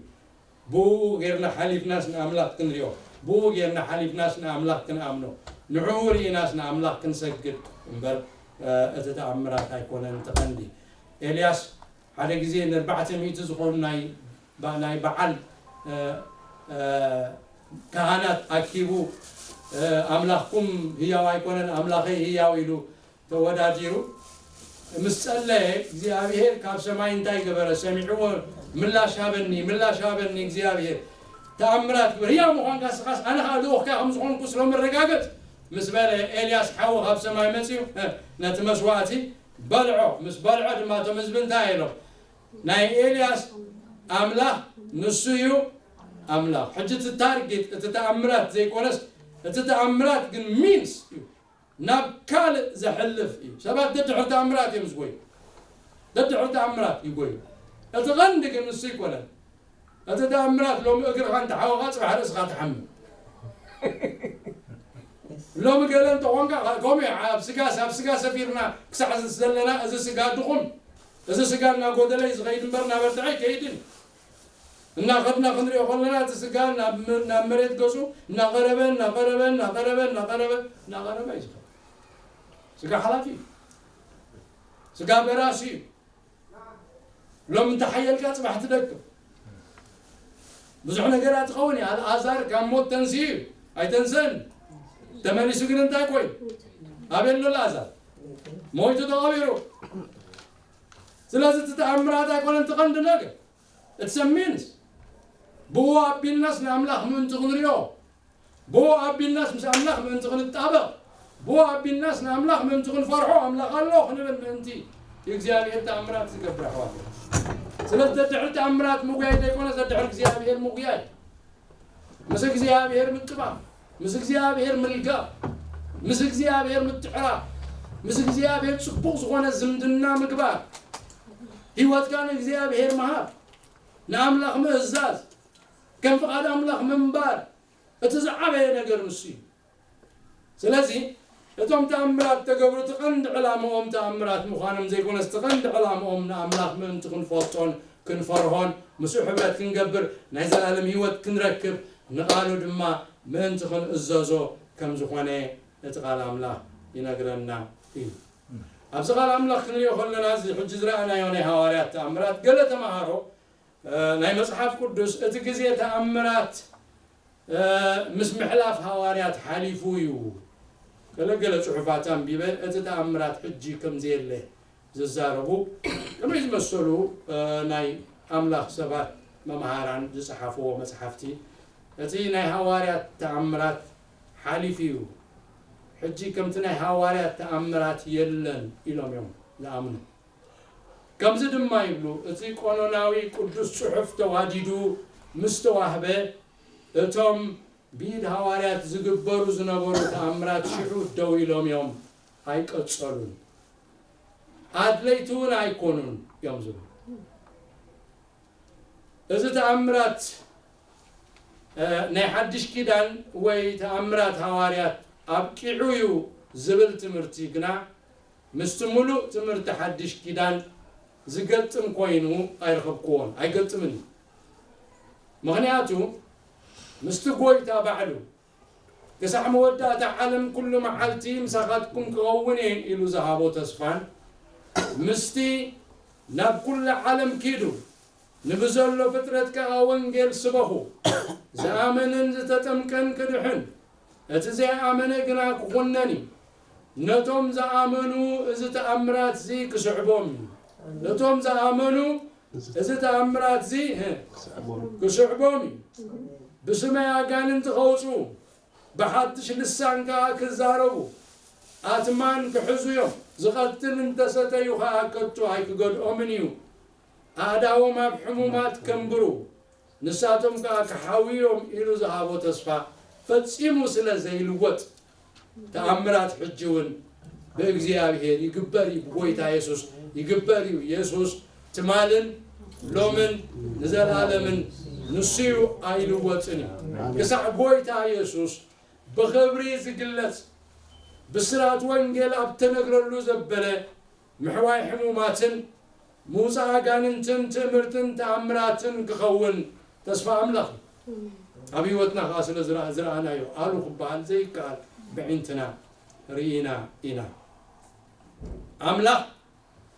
ብኡ ጌርና ሓሊፍናስ ንኣምላኽ ክንሪኦ፣ ብኡ ጌርና ሓሊፍናስ ንኣምላኽ ክንኣምኖ፣ ንዕኡ ርኢናስ ንኣምላኽ ክንሰግድ እምበር፣ እ፣ እቲ ተኣምራት ኣይኮነን እቲ ቀንዲ። ኤልያስ ሓደ ግዜ ንኣርባዕተ ሚእቲ ዝኾኑ ናይ፣ ባ-፣ ናይ በዓል፣ እ፣ እ፣ ካህናት ኣኪቡ፣ እ፣ ኣምላኽኩም ህያው ኣይኮነን፣ ኣምላኸይ ህያው ኢሉ ተወዳዲሩ ምስ ጸለየ፣ እግዚኣብሔር ካብ ሰማይ እንታይ ገበረ? ሰሚዕዎ፣ ምላሽ ሃበኒ፣ ምላሽ ሃበኒ እግዚኣብሔር። ተኣምራት ግበር። ህያው ምዃንካ ስኻስ ኣነ ኸኣ ልኡኽካ ከም ዝኾንኩ ስለ መረጋገጽ ምስ በለ፣ ኤልያስ ሓዊ ካብ ሰማይ መጺኡ፣ እ፣ ነቲ መስዋእቲ በልዖ። ምስ በልዖ ድማ እቶም ህዝቢ እንታይ ኢሎም? ናይ ኤልያስ ኣምላኽ ንሱ እዩ ኣምላኽ። ሕጂ እቲ ታርጌት፣ እቲ ተኣምራት ዘይኮነስ፣ እቲ ተኣምራት ግን ሚንስ እዩ። ናብ ካልእ ዘሕልፍ እዩ። ሰባት ደድሕሪ ተኣምራት እዮም ዝጎዩ። ደድሕሪ ተኣምራት ይጎዩ። እቲ ቀንዲ ግን ንሱ ይኮነን። እቲ ተኣምራት ሎሚ እግርኻ እንተሓወኻ፣ ጽባሕ ርእስኻ ትሓምም። ሎሚ ገለ እንተኾንካ፣ ከምኡ እዩ። ኣብ ስጋስ፣ ኣብ ስጋ ሰፊርና ክሳዕ ዘለና፣ እዚ ስጋ ድኹም፣ እዚ ስጋ እናጎደለ እዩ ዝኸይድ እምበር፣ እናበርትዐ ኣይከይድን። እናኸድና ክንሪኦ ከለና፣ እቲ ስጋ ናብ መ-፣ ናብ መሬት ገጹ እናቐረበ፣ እናቐረበ፣ እናቐረበ፣ እናቐረበ፣ እናቐረበ እዩ ዝኸይድ። ስጋ ሓላፊ እዩ። ስጋ በራሲ እዩ። ሎሚ እንተሓየልካ፣ ጽባሕ ትደክም። ብዙሕ ነገራት ትኸውን እያ። ኣልኣዛር ካብ ሞት ተንስኡ እዩ። ኣይተንሰን። ተመሊሱ ግን እንታይ ኮይኑ? ኣበይ ኣሎ ኣልኣዛር? ሞይቱ ተቐቢሩ። ስለዚ እቲ ተኣምራት ኣይኮነን እቲ ቀንዲ ነገር። እቲ ሰሚንስ ብኡ ኣቢልናስ ንኣምላኽ ምእንቲ ክንሪኦ፣ ብኡ ኣቢልናስ ምስ ኣምላኽ ምእንቲ ክንጣበቕ፣ ብኡ ኣቢልናስ ንኣምላኽ ምእንቲ ክንፈርሖ፣ ኣምላኽ ኣሎ ክንብል ምእንቲ እግዚኣብሔር ተኣምራት ዝገብር፣ ኣሕዋት። ስለዚ ዘድሕር ተኣምራት ምጉያይ ዘይኮነ፣ ዘድሕር እግዚኣብሔር ምጉያይ። ምስ እግዚኣብሔር ምጥባቕ፣ ምስ እግዚኣብሔር ምልጋብ፣ ምስ እግዚኣብሔር ምትዕራቕ፣ ምስ እግዚኣብሔር ጽቡቕ ዝኾነ ዝምድና ምግባር፣ ህይወትካ ንእግዚኣብሔር ምሃብ፣ ንኣምላኽ ምእዛዝ፣ ከም ፍቓድ ኣምላኽ ምንባር፣ እቲ ዝዓበየ ነገር ንሱ እዩ። ስለዚ እቶም ተኣምራት ተገብሩ፣ እቲ ቀንዲ ዕላምኦም ተኣምራት ምዃኖም ዘይኮነስ፣ እቲ ቀንዲ ዕላምኦም ንኣምላኽ ምእንቲ ክንፈልጦን ክንፈርሆን፣ ምስኡ ሕብረት ክንገብር፣ ናይ ዘላለም ህይወት ክንረክብ፣ ንቓሉ ድማ ምእንቲ ክንእዘዞ ከም ዝኾነ እቲ ቃል ኣምላኽ ይነግረና እዩ። ኣብዚ ቃል ኣምላኽ ክንሪኦ ከለና፣ እዚ ሕጂ ዝረኣናዮ ናይ ሃዋርያት ተኣምራት፣ ገለ ተማሃሮ፣ እ፣ ናይ መጽሓፍ ቅዱስ እቲ ግዜ ተኣምራት፣ እ፣ ምስ ምሕላፍ ሃዋርያት ሓሊፉ እዩ። ገለገለ ጽሑፋት ኣንቢበ፣ እቲ ተኣምራት ሕጂ ከም ዘየለ ዝዛረቡ፣ ከመይ ዝመሰሉ፣ እ፣ ናይ ኣምላኽ ሰባት መምሃራን ዝጸሓፍዎ መጽሓፍቲ፣ እቲ ናይ ሃዋርያት ተኣምራት ሓሊፉ እዩ፣ ሕጂ ከምቲ ናይ ሃዋርያት ተኣምራት የለን ኢሎም እዮም ዝኣምኑ። ከምዚ ድማ ይብሉ፣ እቲ ቆኖናዊ ቅዱስ ጽሑፍ ተዋዲዱ ምስ ተዋህበ፣ እቶም ብኢድ ሃዋርያት ዝግበሩ ዝነበሩ ተኣምራት ሽዑ ደው ኢሎም እዮም፣ ኣይቀጸሉን። ኣድለይቲ እውን ኣይኮኑን እዮም ዝብሉ። እዚ ተኣምራት፣ እ፣ ናይ ሓድሽ ኪዳን ወይ ተኣምራት ሃዋርያት ኣብቂዑ እዩ ዝብል ትምህርቲ ግና፣ ምስቲ ምሉእ ትምህርቲ ሓድሽ ኪዳን ዝገጥም ኮይኑ ኣይረኸብክዎን፣ ኣይገጥምን እዩ። ምኽንያቱ፣ ምስቲ ጎይታ ባዕሉ፣ "ክሳዕ መወዳእታ ዓለም ኩሉ መዓልቲ ምሳኻትኩም ክኸውን እየ" ኢሉ ዝሃቦ ተስፋን፣ ምስቲ "ናብ ኩሉ ዓለም ኪዱ፣ ንብዘሎ ፍጥረት ከኣ ወንጌል ስበኹ፣ ዝኣመነን ዝተጠምቀን ክድሕን፣ እቲ ዘይኣመነ ግና ክኹነን እዩ። ነቶም ዝኣመኑ እዚ ተኣምራት እዚ ክስዕቦም እዩ። ነቶም ዝኣመኑ እዚ ተኣምራት እዚ ክስዕቦም እዩ። ብስመይ ኣጋንንቲ ከውፅኡ፣ ብሓድሽ ልሳን ከኣ ክዛረቡ፣ ኣትማን ክሕዙ እዮም። ዝቐትል እንተሰተዩ ከኣ ከቶ ኣይክገድኦምን እዩ። ኣእዳዎም ኣብ ሕሙማት ከንብሩ፣ ንሳቶም ከኣ ክሓውዮም ኢሉ ዝሃቦ ተስፋ ፈጺሙ ስለ ዘይልወጥ፣ ተኣምራት ሕጂ እውን ብእግዚኣብሔር ይግበር እዩ፣ ብጎይታ የሱስ ይግበር እዩ። የሱስ ትማልን ሎምን ንዘለኣለምን ንሱ እዩ፣ ኣይልወጥን እዩ። ክሳዕ ጎይታ የሱስ ብኽብሪ ዝግለጽ ብስራት ወንጌል ኣብ ተነግረሉ ዘበለ ምሕዋይ ሕሙማትን ምውፃእ ኣጋንንትን ትእምርትን ተኣምራትን ክኸውን ተስፋ ኣምላኽ እዩ። ኣብ ህይወትና ከዓ ስለ ዝረኣ- ዝረኣናዮ ኣሉ ክበሃል ዘይከኣል ብዒንትና ርኢና ኢና። ኣምላኽ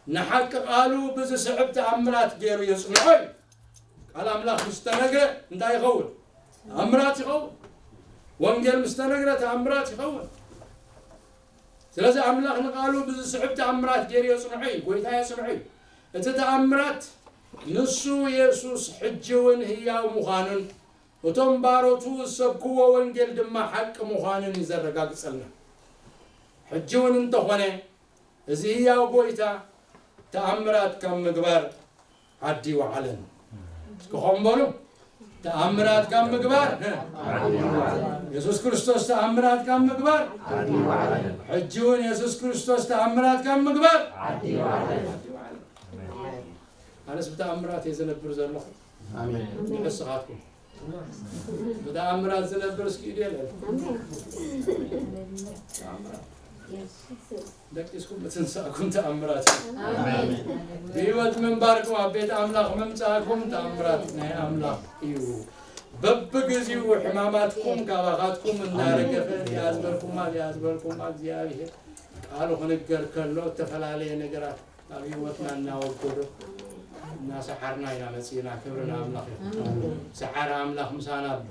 ንሓቂ ቃሉ ብዝስዕብ ተኣምራት ገይሩ የፅንዖ እዩ። ቃል ኣምላኽ ምስ ተነግረ እንታይ ይኸውን? ተኣምራት ይኸውን። ወንጌል ምስ ተነግረ ተኣምራት ይኸውን። ስለዚ ኣምላኽ ንቃሉ ብዝስዕብ ተኣምራት ገይሩ የፅንዖ እዩ። ጎይታ የፅንዖ እዩ። እቲ ተኣምራት ንሱ የሱስ ሕጂ እውን ህያው ምዃኑን እቶም ባሮቱ ዝሰብክዎ ወንጌል ድማ ሓቂ ምዃኑን እዩ ዘረጋግጸልና። ሕጂ እውን እንተኾነ እዚ ህያው ጎይታ ተኣምራት ካብ ምግባር ዓዲ ይወዓለን። እስኪ ኾም በሉ። ተኣምራት ካብ ምግባር፣ የሱስ ክርስቶስ ተኣምራት ካብ ምግባር፣ ሕጂ እውን የሱስ ክርስቶስ ተኣምራት ካብ ምግባር። ኣነስ ብተኣምራት እየ ዝነብር ዘለኹ። ኣሜን። ንስኻትኩም ብተኣምራት ዝነብር እስኪ ኢድ የለን። ተኣምራት። ደቂስኩም ብትንሳእኩም ተኣምራት እዩ። ብህይወት ምንባርኩም ኣብ ቤት ኣምላኽ ምምጻእኩም ተኣምራት ናይ ኣምላኽ እዩ። በብግዚኡ ሕማማትኩም ካባኻትኩም እናረገፈ፣ እዚኣ ዝበልኩማ፣ እዚኣ ዝበልኩማ፣ እግዚኣብሔር ቃሉ ክንገር ከሎ እተፈላለየ ነገራት ኣብ ህይወትና እናወገዶ እናሰዓርና ኢና መጺእና። ክብሪ ንኣምላኽ ይኹን። ሰዓሪ ኣምላኽ ምሳና ኣሎ።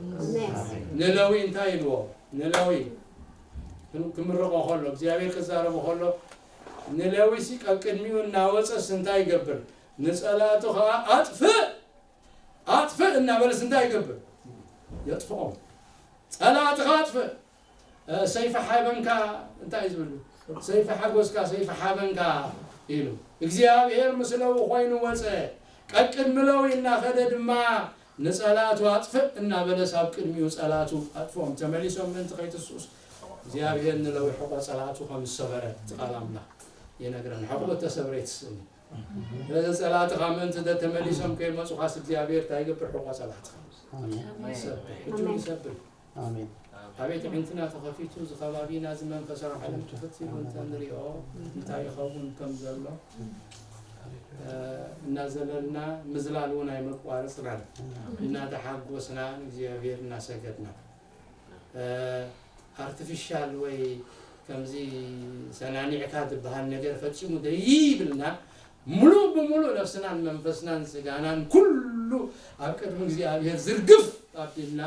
ንለዊ እንታይ ኢልዎ? ንለዊ ክም- ክምርቖ ከሎ፣ እግዚኣብሔር ክዛረቦ ከሎ፣ ንለዊሲ ቀቅድሚኡ እናወፀስ እንታይ ይገብር? ንጸላእቱ ኸዓ ኣጥፍእ፣ ኣጥፍእ እናበለስ እንታይ ይገብር? የጥፍኦም። ጸላእትኻ ኣጥፍእ። እ፣ ሰይፊ ሓበንካ እንታይ እዩ ዝብል? ሰይፊ ሓጎስካ፣ ሰይፊ ሓበንካ ኢሉ። እግዚኣብሔር ምስ ለዊ ኮይኑ ወፀ። ቀቅድሚ ለዊ እናኸደ ድማ ንጸላእቱ ኣጥፍእ እናበለስ ኣብ ቅድሚኡ ጸላእቱ ኣጥፍኦም። ተመሊሶም ምእንቲ ከይትስኡስ እግዚኣብሔር ንለዊ ሕቆ ጸላእቱ ከም ዝሰበረ እቲ ቃል ኣምላኽ ይነግረና። ሕቆ ተሰብረ ይትስእኒ። ስለዚ ጸላእትኻ ምእንቲ ደ- ተመሊሶም ከይመጹኻስ እግዚኣብሔር እንታይ ይገብር? ሕቆ ጸላእትኻ ኣሜን። ይሰብር። ሕጂ እውን ይሰብር። ኣሜን። ኣቤት ኣዒንትና ተኸፊቱ፣ እዚ ከባቢና፣ እዚ መንፈሳዊ ዓለም ክፍት ኢሉ እንተንሪኦ እንታይ ይኸውን ከም ዘሎ፣ እ፣ እናዘለልና ምዝላል እውን ኣይመቋረጽናን። እናተሓጎስና ንእግዚኣብሔር እናሰገድና፣ እ፣ ኣርቲፊሻል ወይ ከምዚ ሰናኒዕካ ዝበሃል ነገር ፈጺሙ ደይብልና፣ ምሉእ ብምሉእ ነፍስናን መንፈስናን ስጋናን ኩሉ ኣብ ቅድሚ እግዚኣብሔር ዝርግፍ ኣቢልና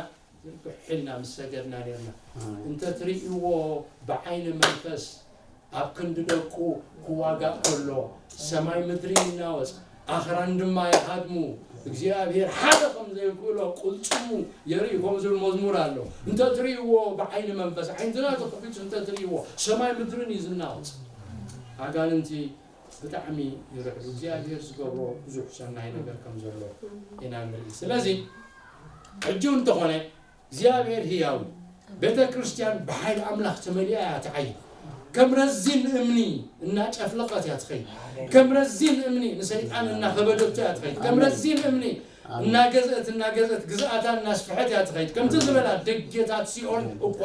ዝርግሕ ኢልና ምስ ሰገድና ነርና። ኣሜን። እንተ ትርእይዎ ብዓይኒ መንፈስ ኣብ ክንዲ ደቁ ክዋጋእ ከሎ፣ ሰማይ ምድሪ ይናወጽ፣ ኣኽራን ድማ ይሃድሙ። እግዚኣብሔር ሓደ ከም ዘይክእሎ ቅልጽሙ የርኢ፣ ከምኡ ዝብል መዝሙር ኣሎ። እንተ ትርእይዎ ብዓይኒ መንፈስ፣ ዓይንትና ተኸፊቱ እንተ ትርእይዎ፣ ሰማይ ምድርን እዩ ዝናወጽ። ኣጋንንቲ ብጣዕሚ ይርዕዱ። እግዚኣብሔር ዝገብሮ ብዙሕ ሰናይ ነገር ከም ዘሎ ኢና ንርኢ። ስለዚ ሕጂ እንተኾነ እግዚኣብሔር ህያው እዩ። ቤተ ክርስቲያን ብሓይሊ ኣምላኽ ተመሊኣ እያ ትዓይን። ከም ረዚን እምኒ እናጨፍለቐት እያ ትኸይድ። ከም ረዚን እምኒ ንሰይጣን እናኸበደቶ እያ ትኸይድ። ከም ረዚን እምኒ እናገዝአት፣ እናገዝአት፣ ግዝኣታ እናስፍሐት እያ ትኸይድ። ከምቲ ዝበላ ደጌታት ሲኦል እኳ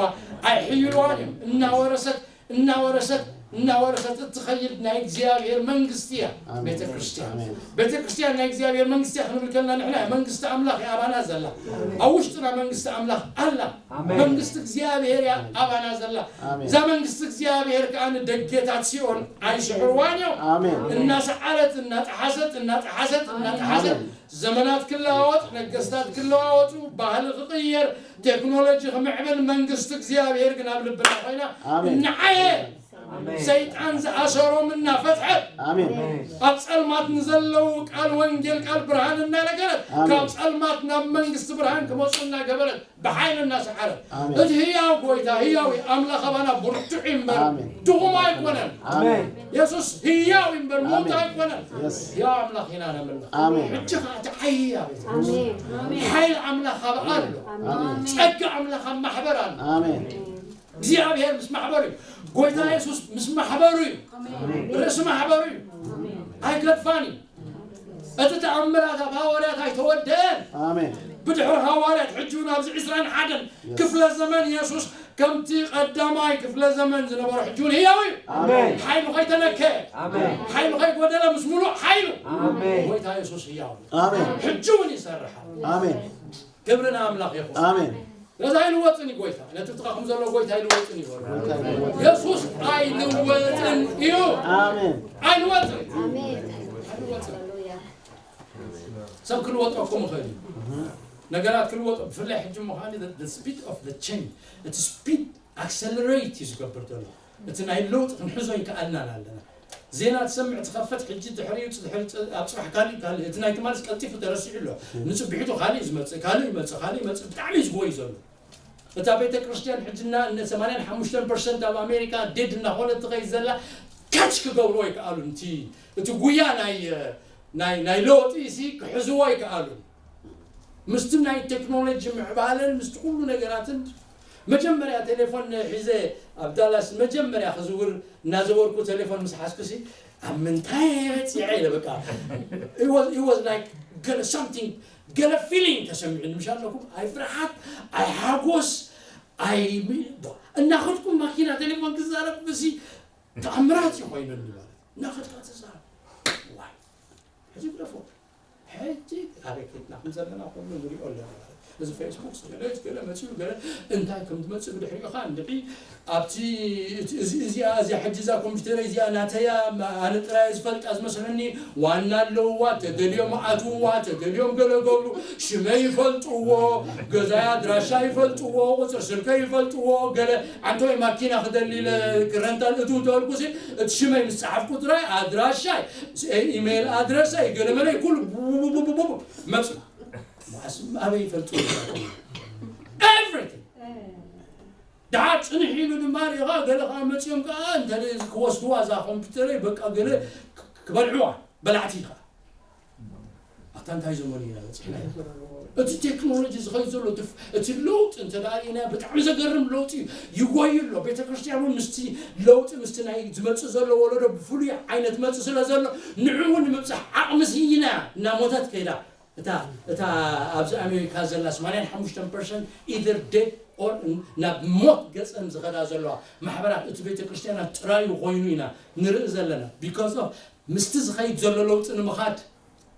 ኣይሕይልዋን እዮም። እናወረሰት፣ እናወረሰት፣ እናወረሰት እትኸይድ ናይ እግዚኣብሔር መንግስቲ እያ ኣሜን። ቤተ ክርስቲያን። ኣሜን። ቤተ ክርስቲያን ናይ እግዚኣብሔር መንግስቲ እያ ክንብል ከለና ንሕና መንግስቲ ኣምላኽ እያ ኣባና ዘላ። ኣብ ውሽጥና መንግስቲ ኣምላኽ ኣላ። ኣሜን። መንግስቲ እግዚኣብሔር እያ ኣባና ዘላ። ኣሜን። እዛ መንግስቲ እግዚኣብሔር ከኣ ንደጌታት ሲኦል ኣይስሕርዋን እዮም። ኣሜን። እናሰዓረት፣ እናጠሓሰት፣ እናጠሓሰት፣ እናጠሓሰት ኣሜን። ዘመናት ክለዋወጥ፣ ነገስታት ክለዋወጡ፣ ባህሊ ክቕየር፣ ቴክኖሎጂ ክምዕብል፣ መንግስቲ እግዚኣብሔር ግን ኣብ ልብና ኮይና ኣሜን። እናዓየ ሰይጣን ዝኣሰሮም እናፈትሐት፣ ኣብ ጸልማት ንዘለዉ ቃል ወንጌል፣ ቃል ብርሃን እናነገረት፣ ካብ ጸልማት ናብ መንግስቲ ብርሃን ክመጹ እናገበረት፣ ብሓይሊ እናሰዓረት፣ እቲ ህያው ጎይታ፣ ህያው ኣምላኽ ኣባና ብርቱዕ እዩ እምበር ድኹም ኣይኮነን። የሱስ ህያው እዩ እምበር ምዉት ኣይኮነን። ህያው ኣምላኽ ኢና ነምልኽ። ሕጂ ኸዓ እቲ ዓያ ቤት ሓይሊ ኣምላኽ ኣብ ኣሎ። ጸጋ ኣምላኽ ኣብ ማሕበር ኣሎ። እግዚኣብሔር ምስ ማሕበሩ እዩ። ጎይታ የሱስ ምስ ማሕበሩ እዩ። ርእሲ ማሕበሩ እዩ። ኣይገድፋን እዩ። እቲ ተኣምራት ኣብ ሃዋርያት ኣይተወደአን። ብድሕሪ ሃዋርያት ሕጂ እውን ኣብዚ ዕስራን ሓደን ክፍለ ዘመን የሱስ ከምቲ ቀዳማይ ክፍለ ዘመን ዝነበሮ ሕጂ እውን ህያው እዩ። ሓይሉ ከይተነከ፣ ሓይሉ ከይጎደለ ምስ ሙሉእ ሓይሉ ጎይታ የሱስ ህያው እዩ። ሕጂ እውን ይሰርሕ ኣሎ። ክብሪ ንኣምላኽ ይኹን። ነዚ ኣይልወጥን እዩ ጎይታ። ነቲ ጥቓኹም ዘሎ ጎይታ ኣይልወጥን እዩ በሉ። የሱስ ኣይልወጥን እዩ። ኣይልወጥን። ኣይልወጥን። ሰብ ክልወጠኩም ይኽእል እዩ። ነገራት ክልወጡ፣ ብፍላይ ሕጂ ምዃኑ the speed of the change፣ እቲ ስፒድ ኣክሰለሬት እዩ ዝገብር ዘሎ። እቲ ናይ ለውጢ ክንሕዞ ይከኣልናን ኣለና። ዜና ትሰምዕ ትኸፍት፣ ሕጂ ድሕሪኡ ፅ-፣ ድሕሪ ፅ-፣ ኣብ ፅባሕ ካልእ፣ ካልእ፣ እቲ ናይ ትማሊስ ቀልጢፉ ተረሲዑ ኣሎ። ንፅቢሒቱ ካልእ እዩ ዝመፅእ፣ ካልእ ይመፅእ፣ ካልእ ይመፅእ፣ ብጣዕሚ እዩ ዝጎይ ዘሎ። እታ ቤተ ክርስቲያን ሕጂ እና እነ ሰማንያን ሓሙሽተን ፐርሰንት ኣብ ኣሜሪካ ዴድ እናኾነት ትኸይድ ዘላ፣ ካች ክገብርዎ ይከኣሉን። እቲ፣ እቲ ጉያ ናይ፣ ናይ፣ ናይ ለውጢ ሲ ክሕዝዎ ይከኣሉን። ምስቲ ናይ ቴክኖሎጂ ምዕባለን ምስቲ ኩሉ ነገራትን፣ መጀመርያ ቴሌፎን ሒዘ ኣብ ዳላስ መጀመርያ ክዝውር እናዘወርኩ ቴሌፎን ምስ ሓዝኩሲ፣ ኣብ ምንታይ እየ በፂሐ ኢለ በቃ፣ it was, it was like ገለ something፣ ገለ ፊሊንግ ተሰሚዑኒ። ምሽ ኣለኩም፣ ኣይ ፍርሓት፣ ኣይ ሓጎስ፣ ኣይ እናኸድኩም ማኪና ቴሌፎን ክዛረብ ብሲ ተኣምራት እዩ ኮይኑኒ ማለት። እናኸድካ ትዛረብ፣ ዋይ፣ ሕጂ ግደፎ። ሕጂ ኣበይ ከድና ከም ዘለና ኩሉ ንሪኦ ኣለና ማለት። እዚ ፌስቡክ ገለ ገለ መፂኡ፣ ገለ እንታይ ከም ዝመፅእ ብድሕሪኡ ኸዓ እንድዒ ኣብቲ፣ እቲ፣ እዚ፣ እዚኣ፣ እዚኣ ሕጂ እዛ ኮምፒውተር እዚኣ ናተያ፣ ማ-፣ ኣነ ጥራይ ዝፈልጣ ዝመስለኒ፣ ዋና ኣለውዋ፣ ተደልዮም ኣትውዋ፣ ተደልዮም ገለ ገብሩ፣ ሽመይ ይፈልጥዎ፣ ገዛይ ኣድራሻ ይፈልጥዎ፣ ቁፅሪ ስልከይ ይፈልጥዎ፣ ገለ ኣንተ ወይ ማኪና ክደሊ ኢለ ክረንታል እትው ተበልኩሲ፣ እቲ ሽመይ ምስ ጸሓፍኩ ጥራይ ኣድራሻይ፣ ኢሜይል ኣድረሰይ፣ ገለ መለይ ኩሉ ቡቡቡቡቡ መጽኡ። ማስ-፣ ኣበይ ይፈልጡ? ኤቭሪቲንግ። ደሓር ጽንሕ ኢሉ ድማ ሪኻ፣ ገለ ኸዓ መጺኦም ከኣ እንተ ክወስድዋ እዛ ኮምፒውተረይ፣ በቃ ገለ ክ-፣ ክበልዕዋ፣ በላዕቲ ኸዓ። ኣታ እንታይ ዘመን ኢና በጺሕና? እቲ ቴክኖሎጂ ዝኸይድ ዘሎ፣ እቲ ፍ-፣ እቲ ለውጢ እንተ ደኣ ርኢናዮ፣ ብጣዕሚ ዘገርም ለውጢ እዩ። ይጎይ ኣሎ። ቤተ ክርስቲያን እውን ምስቲ ለውጢ፣ ምስቲ ናይ ዝመጽእ ዘሎ ወለዶ ብፍሉይ ዓይነት መጽእ ስለ ዘሎ፣ ንዕኡ እውን ንምብጻሕ ዓቕሚ ስኢና፣ እናሞተት ከይዳ። እታ፣ እታ ኣብዚ ኣሜሪካ ዘላ ሰማንያን ሓሙሽተን ፐርሰንት ኢዘር ዴድ ኦር ናብ ሞት ገጸን ዝኸዳ ዘለዋ ማሕበራት፣ እቲ ቤተ ክርስቲያናት ጥራዩ ኮይኑ ኢና ንርኢ ዘለና። ቢኮዝ ኦፍ ምስቲ ዝኸይድ ዘሎ ለውጢ ንምኻድ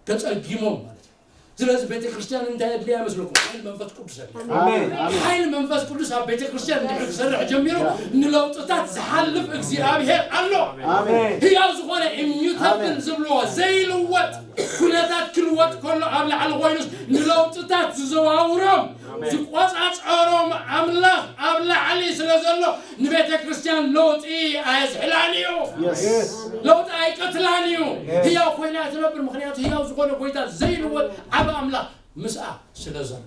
ተጸጊሞም ማለት እዩ። ስለዚ ቤተ ክርስቲያን እንታይ ኣድልያ ይመስለኩም? ሓይሊ መንፈስ ቅዱስ ኣድልያ። ኣሜን፣ ኣሜን። ሓይሊ መንፈስ ቅዱስ ኣብ ቤተ ክርስቲያን እንድሕር ክሰርሕ ጀሚሩ፣ ንለውጥታት ዝሓልፍ እግዚኣብሔር ኣሎ። ኣሜን። ህያው ዝኾነ ኢሚዩታብል ኣሜን። ዝብልዎ ዘይልወጥ ኩነታት ክልወጥ ከሎ ኣብ ላዕሊ ኮይኑስ ንለውጥታት ዝዘዋውሮም፣ ኣሜን። ዝቆጻጸሮም ኣምላኽ ኣብ ላዕሊ ስለ ዘሎ ንቤተ ክርስቲያን ለውጢ ኣየዝሕላን እዩ። የስ። ለውጢ ኣይቀትላን እዩ። የስ። ህያው ኮይና ትነብር፣ ምኽንያቱ ህያው ዝኾነ ጎይታ ዘይልወጥ ዓቢ ኣምላኽ ምስኣ ስለ ዘሎ።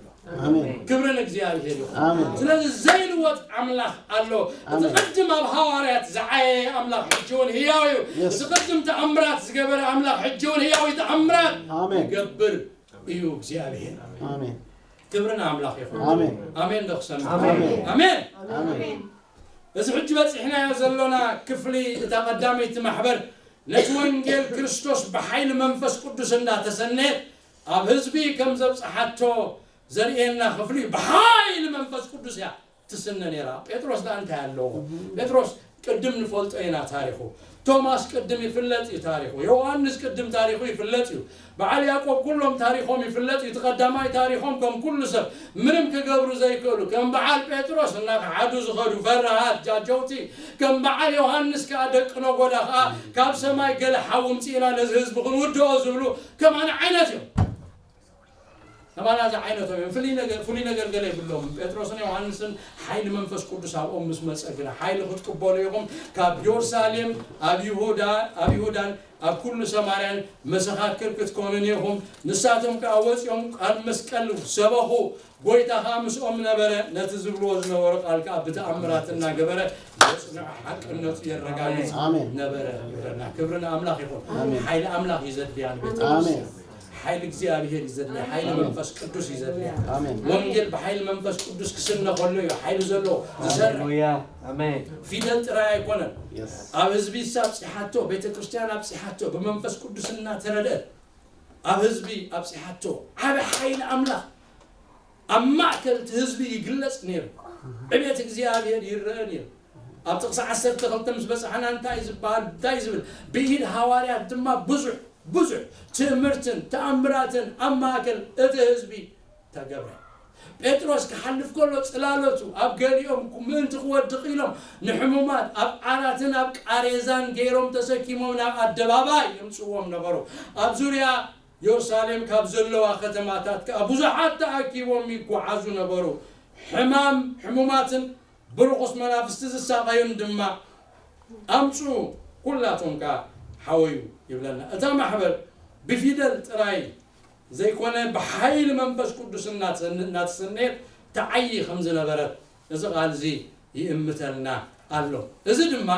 ኣሜን። ክብሪ ንእግዚኣብሔር ይኹን። ኣሜን። ስለዚ ዘይልወጥ ኣምላኽ ኣሎ። እቲ ኣሜን። ቅድም ኣብ ሃዋርያት ዝዓየየ ኣምላኽ ሕጂ እውን ህያው እዩ። የስ። እቲ ቅድም ተኣምራት ዝገበረ ኣምላኽ ሕጂ እውን ህያው እዩ። ተኣምራት ኣሜን። ይገብር እዩ እግዚኣብሔር። ኣሜን። ክብሪ ንኣምላኽ ይኹን። ኣሜን። ኣሜን ዶ ክሰምዕ? ኣሜን። ኣሜን። ኣሜን። እዚ ሕጂ በጺሕናዮ ዘሎና ክፍሊ እታ ቀዳመይቲ ማሕበር ነቲ ወንጌል ክርስቶስ ብሓይሊ መንፈስ ቅዱስ እንዳተሰነየት ኣብ ህዝቢ ከም ዘብጽሓቶ ዘርእየና ክፍሊ እዩ። ብሓይሊ መንፈስ ቅዱስ እያ ትስነ ነይራ። ጴጥሮስ ደኣ እንታይ ኣለዎ? ጴጥሮስ ቅድም ንፈልጦ ኢና ታሪኹ። ቶማስ ቅድም ይፍለጥ እዩ ታሪኹ። ዮሃንስ ቅድም ታሪኹ ይፍለጥ እዩ። በዓል ያዕቆብ ኩሎም ታሪኾም ይፍለጥ እዩ። እቲ ቀዳማይ ታሪኾም ከም ኩሉ ሰብ ምንም ክገብሩ ዘይክእሉ፣ ከም በዓል ጴጥሮስ እናኸሓዱ ዝኸዱ ፈራሃት ጃጀውቲ፣ ከም በዓል ዮሃንስ ከኣ ደቂ ነጎዳ ከኣ ካብ ሰማይ ገለ ሓዊ ምጽእና ነዚ ህዝቢ ክንውድኦ ዝብሉ ከማን ዓይነት እዮም። ከማና ዝዓይነቶም እዮም። ፍሉይ ነገር፣ ፍሉይ ነገር ገለ የብሎም። ጴጥሮስን ዮሃንስን ሓይሊ መንፈስ ቅዱስ ኣብኦም ምስ መጸ ግና፣ ሓይሊ ክትቅበሉ ኢኹም፣ ካብ ኢየሩሳሌም ኣብ ይሁዳ፣ ኣብ ይሁዳን ኣብ ኩሉ ሰማርያን መሰኻክር ክትኮኑን ኢኹም። ንሳቶም ከኣ ወጺኦም ኣብ መስቀል ሰበኹ፣ ጎይታ ከኣ ምስኦም ነበረ፣ ነቲ ዝብልዎ ዝነበሩ ቃል ከኣ ብተኣምራት እናገበረ የጽንዖ፣ ሓቅነቱ የረጋግጽ ኣሜን። ነበረ። ክብሪ ንኣምላኽ ይኹን። ኣሜን። ሓይሊ ኣምላኽ እዩ ዘድልያ ንቤተ ኣሜን። ክርስቲያን። ሓይሊ እግዚኣብሔር እዩ ዘድልያ፣ ሓይሊ ኣሜን። መንፈስ ቅዱስ እዩ ዘድልያ። ኣሜን። ወንጌል ብሓይሊ መንፈስ ቅዱስ ክስነ ከሎ እዩ ሓይሊ ዘለዎ ዝሰርሕ። ሃሌሉያ። ኣሜን። ፊደል ጥራይ ኣይኮነን። የስ። ኣብ ህዝቢ ኣብጺሓቶ፣ ቤተ ክርስቲያን ኣብጺሓቶ፣ ብመንፈስ ቅዱስ እናተረድአት ኣብ ህዝቢ ኣብጺሓቶ፣ ዓቢ ሓይሊ ኣምላኽ ኣብ ማእከል እቲ ህዝቢ ይግለጽ ነይሩ። ዕቤት እግዚኣብሔር ይረአ ነይሩ። ኣብ ጥቕሲ ዓሰርተ ክልተ ምስ በጻሕና እንታይ ዝበሃል፣ እንታይ ዝብል? ብኢድ ሃዋርያት ድማ ብዙሕ፣ ብዙሕ ትእምርትን ተኣምራትን ኣብ ማእከል እቲ ህዝቢ ተገብረ። ጴጥሮስ ክሓልፍ ከሎ ጽላሎቱ ኣብ ገሊኦም ምእንቲ ክወድቕ ኢሎም ንሕሙማት ኣብ ዓራትን ኣብ ቃሬዛን ገይሮም ተሰኪሞም ናብ ኣደባባይ የምጽዎም ነበሩ። ኣብ ዙርያ ኢየሩሳሌም ካብ ዘለዋ ከተማታት ከኣ ብዙሓት ተኣኪቦም ይጓዓዙ ነበሩ። ሕማም፣ ሕሙማትን ብርኹስ መናፍስቲ ዝሳቐዩን ድማ ኣምጽኡ፣ ኩላቶም ከኣ ሓወዩ ይብለና። እታ ማሕበር ብፊደል ጥራይ ዘይኮነ ብሓይሊ መንፈስ ቅዱስ እናተሰን-፣ እናተሰነየት ትዓዪ ከም ዝነበረት እዚ ቃል እዚ ይእምተልና ኣሎ። እዚ ድማ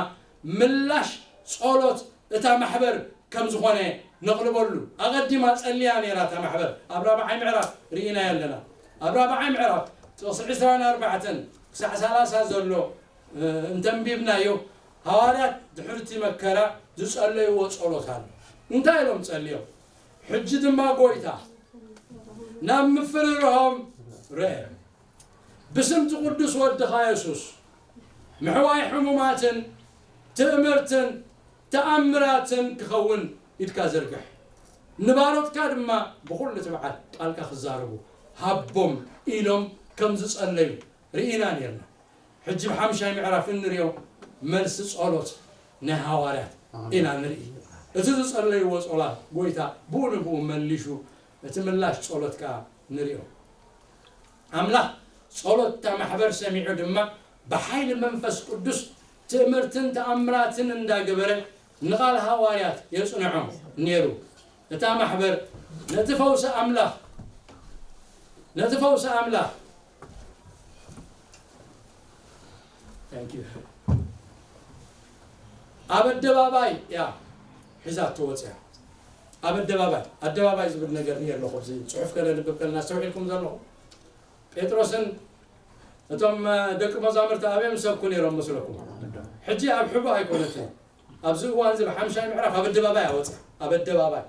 ምላሽ ጸሎት እታ ማሕበር ከም ዝኾነ ነቕልበሉ። ኣቐዲማ ጸልያ ነይራ እታ ማሕበር። ኣብ ራብዓይ ምዕራፍ ርኢናዮ ኣለና። ኣብ ራብዓይ ምዕራፍ ጥቕሲ ዕስራን ኣርባዕተን ክሳዕ ሰላሳ ዘሎ፣ እ፣ እንተንቢብናዮ፣ ሃዋርያት ድሕሪ እቲ መከራ ዝጸለይዎ ጸሎት ኣሎ። እንታይ ኢሎም ጸልዮም? ሕጂ ድማ ጎይታ ናብ ምፍርርሆም ርአ። ብስም እቲ ቅዱስ ወድኻ የሱስ ምሕዋይ ሕሙማትን ትእምርትን ተኣምራትን ክኸውን ኢድካ ዘርግሕ። ንባሮትካ ድማ ብኹሉ ትብዓት ቃልካ ክዛረቡ ሃቦም ኢሎም ከም ዝጸለዩ ርኢና ነርና። ሕጂ ብሓምሻይ ምዕራፍ እንሪኦ መልሲ ጸሎት ናይ ሃዋርያት ኣሜን። ኢና ንርኢ። እቲ ዝጸለይዎ ጸሎት ጎይታ ብኡ ንብኡ መሊሹ እቲ ምላሽ ጸሎት ከኣ ንሪኦ። ኣምላኽ ጸሎት እታ ማሕበር ሰሚዑ ድማ ብሓይሊ መንፈስ ቅዱስ ትእምርትን ተኣምራትን እንዳገበረ ንቓል ሃዋርያት የጽንዖ ነይሩ። እታ ማሕበር ነቲ ፈውሲ ኣምላኽ፣ ነቲ ፈውሲ ኣምላኽ፣ Thank you። ኣብ ኣደባባይ እያ ሒዛቶ ወፅያ። ኣብ ኣደባባይ፣ ኣደባባይ ዝብል ነገር እየ ኣለኹ። ኣብዚ ፅሑፍ ከነንብብ ከለና ኣስተውዒልኩም ዘለኹም፣ ጴጥሮስን እቶም፣ እ፣ ደቂ መዛሙርቲ ኣበይ ምሰብኩ ነይሮም መስለኩም? ሕጂ ኣብ ሕቡእ ኣይኮነትን። ኣብዚ እዋን እዚ ብሓምሻይ ምዕራፍ ኣብ ኣደባባይ ኣወፅያ። ኣብ ኣደባባይ።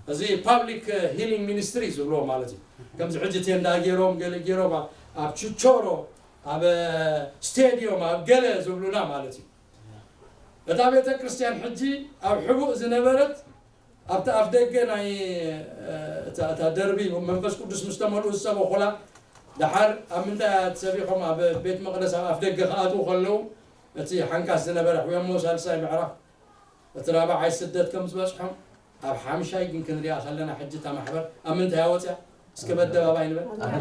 እዚ ፓብሊክ ሂሊንግ ሚኒስትሪ ዝብልዎ ማለት እዩ። ከምዚ ሕጂ ቴንዳ ገይሮም፣ ገለ ገይሮም፣ ኣብ፣ ኣብ ችቾሮ፣ ኣብ ስቴድዮም፣ ኣብ ገለ ዝብሉና ማለት እዩ። እታ ቤተ ክርስቲያን ሕጂ ኣብ ሕቡእ ዝነበረት፣ ኣብቲ ኣፍ ደገ ናይ፣ እ፣ እታ፣ እታ ደርቢ መንፈስ ቅዱስ ምስ ተመልኡ ዝሰበኹላ፣ ደሓር ኣብ ምንታይ እያ ትሰቢኾም? ኣብ ቤት መቕደስ ኣብ ኣፍ ደገ ክኣትዉ ከለዉ፣ እቲ ሓንካስ ዝነበረ ሕወሞ ሳልሳይ ምዕራፍ፣ እቲ ራብዓይ ስደት ከም ዝበጽሖም፣ ኣብ ሓምሻይ ግን ክንሪኣ ከለና፣ ሕጂ እታ ማሕበር ኣብ ምንታይ ኣወጽያ? እስከ በደባባይ ንበል። ኣብ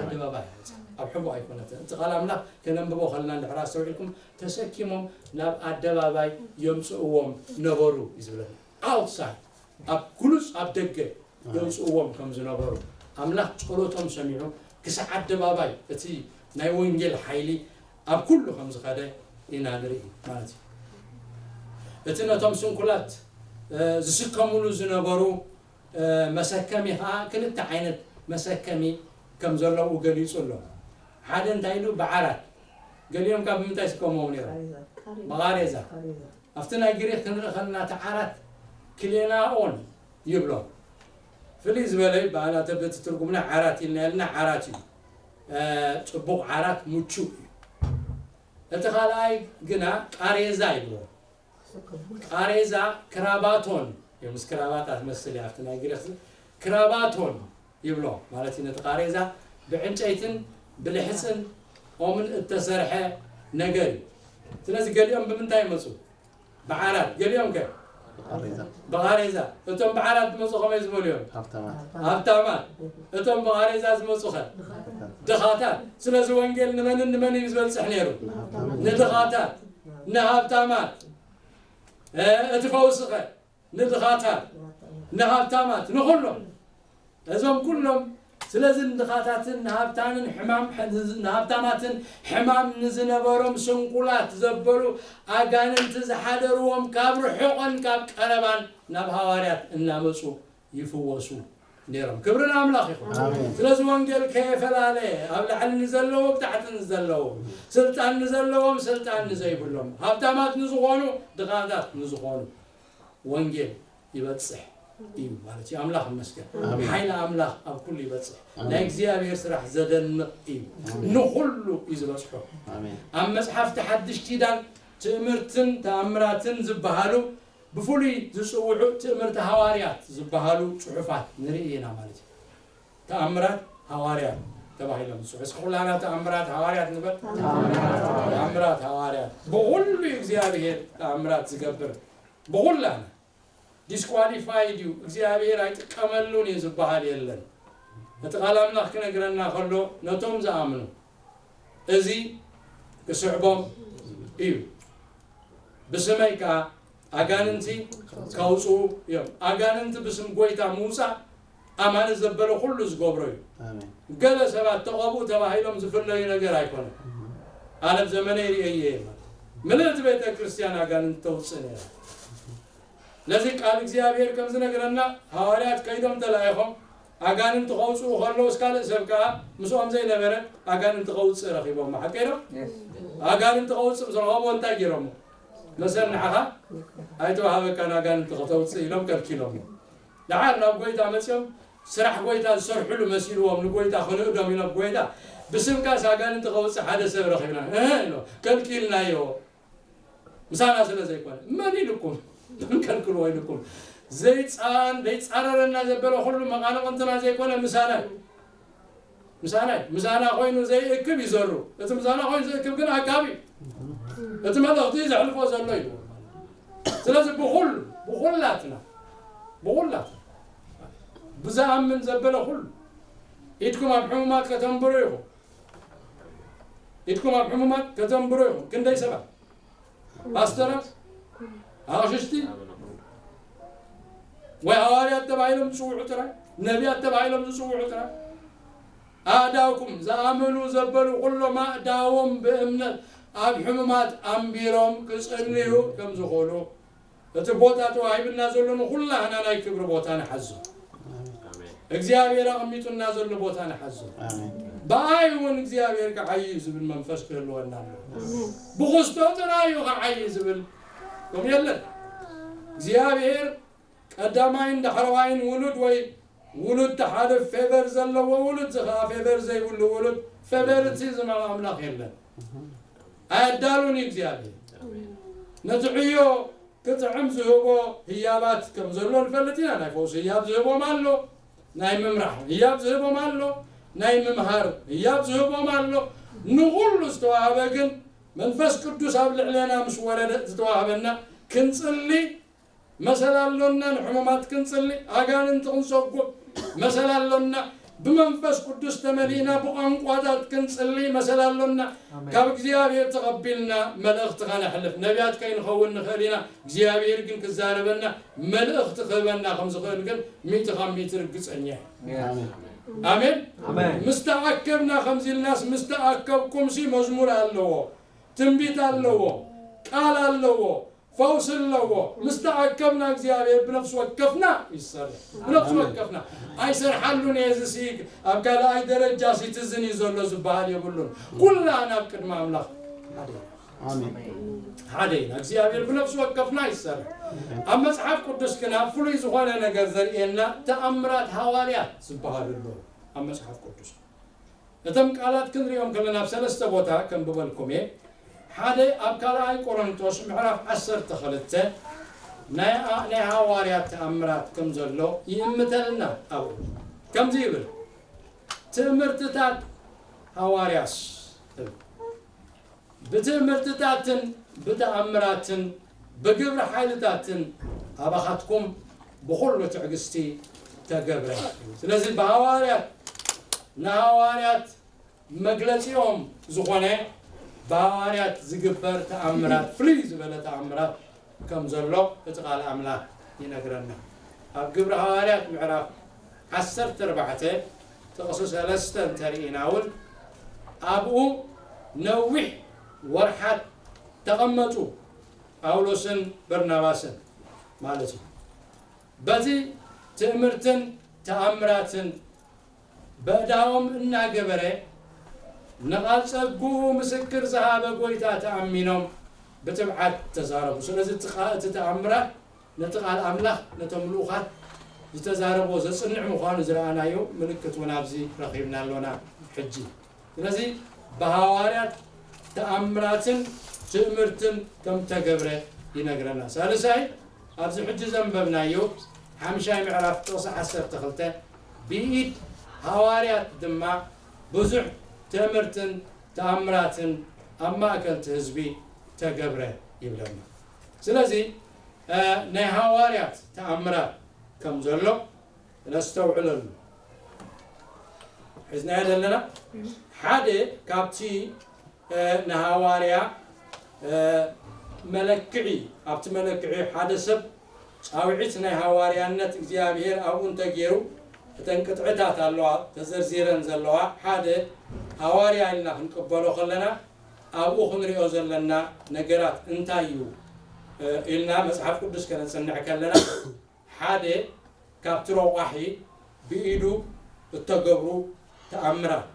ኣደባባይ ኣወጽያ። ኣብ ሕቡእ ኣይኮነትን። እቲ ቃል ኣምላኽ ከነንብቦ ከለና፣ እንድሕር ኣስተውዒልኩም፣ ተሰኪሞም ናብ ኣደባባይ የምጽእዎም ነበሩ እዩ ዝብለና። ኣውትሳይድ፣ ኣብ ግሉጽ፣ ኣብ ደገ የውጽእዎም ከም ዝነበሩ፣ ኣምላኽ ጸሎቶም ሰሚዑ፣ ክሳዕ ኣደባባይ እቲ ናይ ወንጌል ሓይሊ ኣብ ኩሉ ከም ዝኸደ ኢና ንርኢ ማለት እዩ። እቲ ነቶም ስንኩላት፣ እ፣ ዝስከምሉ ዝነበሩ፣ እ፣ መሰከሚ ኸኣ ክልተ ዓይነት መሰከሚ ከም ዘለዉ ገሊጹ ኣሎ። ሓደ እንታይ ኢሉ? ብዓራት። ገሊኦም ካብ ምንታይ ስከምዎም ነይሮም? ቃሬዛ። ብቓሬዛ። ቃሬዛ። ኣብቲ ናይ ግሪክ ክንርኢ ከለና እቲ ዓራት ክሌናኦን ይብሎ። ፍልይ ዝበለ ይበሃል። ኣተ በቲ ትርጉምና ዓራት ኢልና ያልና ዓራት እዩ። እ፣ ጽቡቕ ዓራት ምቹእ እዩ። እቲ ካልኣይ ግና ቃሬዛ ይብሎ። ቃሬዛ ክራባቶን እዩ። ምስ ክራባታ ትመስል እያ ኣብቲ ናይ ግሪክ። ክራባቶን ይብሎ ማለት እዩ። ነቲ ቃሬዛ ብዕንጨይትን ብልሕጽን ኦምን እተሰርሐ ነገር እዩ። ስለዚ ገሊኦም ብምንታይ ይመጹ? ብዓራት። ገሊኦም ከ? ብቓሬዛ። እቶም ብዓራት ዝመፁ ከመይ ዝበሉ እዮም? ሃብታማት። እቶም ብቓሬዛ ዝመፁ ኸ? ድኻታት። ስለዚ ወንጌል ንመንን ንመን እዩ ዝበፅሕ ነይሩ? ንድኻታት፣ ንሃብታማት። እቲ ፈውሲ ኸ? ንድኻታት፣ ንሃብታማት፣ ንኹሎም። እዞም ኩሎም ስለዚ ንድኻታትን ንሃብታንን ሕማም ንሃብታማትን ሕማም ንዝነበሮም ስንኩላት ዘበሉ ኣጋንንቲ ዝሓደርዎም ካብ ርሑቕን ካብ ቀረባን ናብ ሃዋርያት እናመፁ ይፍወሱ ነይሮም። ክብሪ ንኣምላኽ ይኹን። ስለዚ ወንጌል ከየፈላለየ ኣብ ላዕሊ ንዘለዎ ብታሕቲ ንዘለዎ ስልጣን ንዘለዎም ስልጣን ንዘይብሎም ሃብታማት ንዝኾኑ ድኻታት ንዝኾኑ ወንጌል ይበጽሕ እዩ ማለት እዩ። ኣምላኽ ይመስገን። ሓይሊ ኣምላኽ ኣብ ኩሉ ይበጽሕ። ናይ እግዚኣብሔር ስራሕ ዘደንቕ እዩ። ንኹሉ እዩ ዝበጽሖ። ኣብ መጽሓፍቲ ሓድሽ ኪዳን ትእምርትን ተኣምራትን ዝበሃሉ ብፍሉይ ዝጽውዑ ትእምርቲ ሃዋርያት ዝበሃሉ ጽሑፋት ንርኢ ኢና ማለት እዩ። ተኣምራት ሃዋርያት ተባሂሎም ዝጽውዑ። እስኪ ኩላና ተኣምራት ሃዋርያት ንበል። ተኣምራት ሃዋርያት። ብኹሉ እዩ እግዚኣብሔር ተኣምራት ዝገብር። ብኹላና። ዲስኳሊፋይድ እዩ፣ እግዚኣብሔር ኣይጥቀመሉን እዩ ዝበሃል የለን። እቲ ቃል ኣምላኽ ክነግረና ከሎ ነቶም ዝኣምኑ እዚ ክስዕቦም እዩ። ብስመይ ከኣ ኣጋንንቲ ከውፅኡ እዮም። ኣጋንንቲ ብስም ጎይታ ምውፃእ ኣማኒ ዘበለ ኩሉ ዝገብሮ እዩ። ገለ ሰባት ተቐብኡ ተባሂሎም ዝፍለዩ ነገር ኣይኮነን። ኣነ ኣብ ዘመነይ ርእየዮ እየ። ምልእቲ ቤተ ክርስቲያን ኣጋንንቲ ተውፅእ ነይራ። ነዚ ቃል እግዚኣብሔር ከም ዝነግረና ሃዋርያት ከይዶም ተላኢኾም ኣጋንንቲ ከውፅኡ ከለውስ ካልእ ሰብ ከዓ ምስኦም ዘይነበረ ኣጋንንቲ ከውፅእ ረኺቦም። ሓቀይ ዶ? ኣጋንንቲ ከውፅእ ምስ ረኸብዎ እንታይ ገይሮሞ? መሰል ንዓኻ ኣይተዋሃበካን ኣጋንንቲ ከተውፅእ ኢሎም ከልኪሎሞ። ደሓር ናብ ጎይታ መፅኦም ስራሕ ጎይታ ዝሰርሕሉ መሲልዎም ንጎይታ ክንእዶም ኢሎም ጎይታ ብስምካስ ኣጋንንቲ ከውፅእ ሓደ ሰብ ረኺብና እህ ኢሎ ከልኪልናዮ። ምሳና ስለ ዘይኮነ መን ኢልኩም? መን ከልክልዎ ኢልኩም? ዘይፃን ዘይፃረረና ዘበለ ኩሉ መቓንቕንትና ዘይኮነ ምሳና እዩ። ምሳና እዩ። ምሳና ኮይኑ ዘይእክብ ይዘሩ። እቲ ምሳና ኮይኑ ዝእክብ ግን ኣካቢ እዩ። እቲ መልእኽቲ ዘሕልፎ ዘሎ እዩ። ስለዚ ብኹሉ ብኹላትና ብኹላትና ብዝኣምን ዘበለ ኩሉ ኢድኩም ኣብ ሕሙማት ከተንብሩ ኢኹም። ኢድኩም ኣብ ሕሙማት ከተንብሩ ኢኹም። ክንደይ ሰባት ፓስተራት ኣቕሽሽቲ ወይ ሃዋርያት ተባሂሎም ዝፅውዑ ጥራይ ነቢያት ተባሂሎም ዝፅውዑ ጥራይ ኣእዳውኩም ዝኣመኑ ዘበሉ ኩሎም ኣእዳዎም ብእምነት ኣብ ሕሙማት ኣንቢሮም ክፅልዩ ከም ዝኾኑ እቲ ቦታ ተዋሂብና ዘሎ ንኹላህና ናይ ክብሪ ቦታ ንሓዞ እግዚኣብሔር ኣቐሚጡና ዘሎ ቦታ ንሓዞ ብኣይ እውን እግዚኣብሔር ክዓይ እዩ ዝብል መንፈስ ክህልወና ኣሎ ብክስቶ ጥራይ እዩ ክዓይ ዝብል ከም የለን እግዚኣብሔር ቀዳማይን ዳሕረዋይን ውሉድ ወይ ውሉድ ሓደ ፌቨር ዘለዎ ውሉድ ዝኸዓ ፌቨር ዘይብሉ ውሉድ ፌቨር እቲ ዝመም ኣምላኽ የለን ኣያዳሉን እዩ እግዚኣብሔር ነቲ ዕዮ ክጥዕም ዝህቦ ህያባት ከም ዘሎ ንፈልጥ ኢና ናይ ፈውሲ ህያብ ዝህቦም ኣሎ ናይ ምምራሕ ህያብ ዝህቦም ኣሎ ናይ ምምሃር ህያብ ዝህቦም ኣሎ ንኩሉ ዝተዋህበ ግን መንፈስ ቅዱስ ኣብ ልዕሌና ምስ ወረደ ዝተዋህበና ክንፅሊ መሰል ኣሎና ንሕሙማት ክንፅሊ ኣጋንንቲ ክንሰጉም መሰል ኣሎና ብመንፈስ ቅዱስ ተመሊእና ብቋንቋታት ክንፅሊ መሰል ኣሎና ካብ እግዚኣብሔር ተቐቢልና መልእኽቲ ከነሕልፍ ነቢያት ከይንኸውን ንኽእል ኢና እግዚኣብሔር ግን ክዛረበና መልእኽቲ ክህበና ከም ዝኽእል ግን ሚእቲ ካብ ሚእቲ ርግፀኛ ኣሜን ምስ ተኣከብና ከምዚ ኢልናስ ምስ ተኣከብኩምሲ መዝሙር ኣለዎ ትንቢት ኣለዎ ቃል ኣለዎ ፈውሲ ኣለዎ ምስ ተኣከብና እግዚኣብሔር ብነፍሲ ወከፍና ይሰርሕ ብነፍሲ ወከፍና ኣይሰርሓሉን እየ ዝሲ ኣብ ካልኣይ ደረጃ ሲቲዝን እዩ ዘሎ ዝበሃል የብሉን ኩላና ኣብ ቅድሚ ኣምላኽ ሓደ ኢና እግዚኣብሔር ብነፍሲ ወከፍና ይሰርሕ ኣብ መፅሓፍ ቅዱስ ግና ፍሉይ ዝኾነ ነገር ዘርእየና ተኣምራት ሃዋርያት ዝበሃሉ ኣለዉ ኣብ መፅሓፍ ቅዱስ እቶም ቃላት ክንሪኦም ከለና ኣብ ሰለስተ ቦታ ከንብበልኩም እየ ሓደ ኣብ ካልኣይ ቆሮንቶስ ምዕራፍ ዓሰርተ ክልተ ናይ ናይ ሃዋርያት ተኣምራት ከም ዘሎ ይእምተልና ኣብኡ ከምዚ ይብል ትእምርትታት ሃዋርያስ ብትእምርትታትን ብተኣምራትን ብግብሪ ሓይልታትን ኣባኻትኩም ብኹሉ ትዕግስቲ ተገብረ። ስለዚ ብሃዋርያት ንሃዋርያት መግለጺኦም ዝኾነ ብሃዋርያት ዝግበር ተኣምራት ፍልይ ዝበለ ተኣምራት ከም ዘሎ እቲ ቃል ኣምላኽ ይነግረና። ኣብ ግብሪ ሃዋርያት ምዕራፍ ዓሰርተ ኣርባዕተ ጥቕሲ ሰለስተ እንተርኢና እውን ኣብኡ ነዊሕ ወርሓት ተቐመጡ። ጳውሎስን በርናባስን ማለት እዩ። በቲ ትእምርትን ተኣምራትን በእዳዎም እናገበረ ንቓል ጸግኡ ምስክር ዝሃበ ጎይታ ተኣሚኖም ብትብዓት ተዛረቡ። ስለዚ እቲ ቃ- እቲ ተኣምራት ነቲ ቃል ኣምላኽ ነቶም ልኡኻት ዝተዛረቦ ዘጽንዕ ምዃኑ ዝረኣናዮ ምልክት እውን ኣብዚ ረኺብና ኣሎና። ሕጂ ስለዚ ብሃዋርያት ተኣምራትን ትእምርትን ከም ተገብረ ይነግረና። ሳልሳይ ኣብዚ ሕጂ ዘንበብናዮ ሓምሻይ ምዕራፍ ጥቕሲ ዓሰርተ ክልተ ብኢድ ሃዋርያት ድማ ብዙሕ ትእምርትን ተኣምራትን ኣብ ማእከል እቲ ህዝቢ ተገብረ ይብለና። ስለዚ ናይ ሃዋርያት ተኣምራት ከም ዘሎ ነስተውዕለሉ። ሒዝናዮ ዘለና ሓደ ካብቲ ንሃዋርያ መለክዒ ኣብቲ መለክዒ ሓደ ሰብ ጻውዒት ናይ ሃዋርያነት እግዚኣብሔር ኣብኡ እንተገይሩ እተን ቅጥዕታት ኣለዋ ተዘርዚረን ዘለዋ ሓደ ሃዋርያ ኢልና ክንቅበሎ ከለና ኣብኡ ክንሪኦ ዘለና ነገራት እንታይ እዩ ኢልና መጽሓፍ ቅዱስ ከነጽንዕ ከለና ሓደ ካብቲ ረቋሒ ብኢዱ እተገብሩ ተኣምራት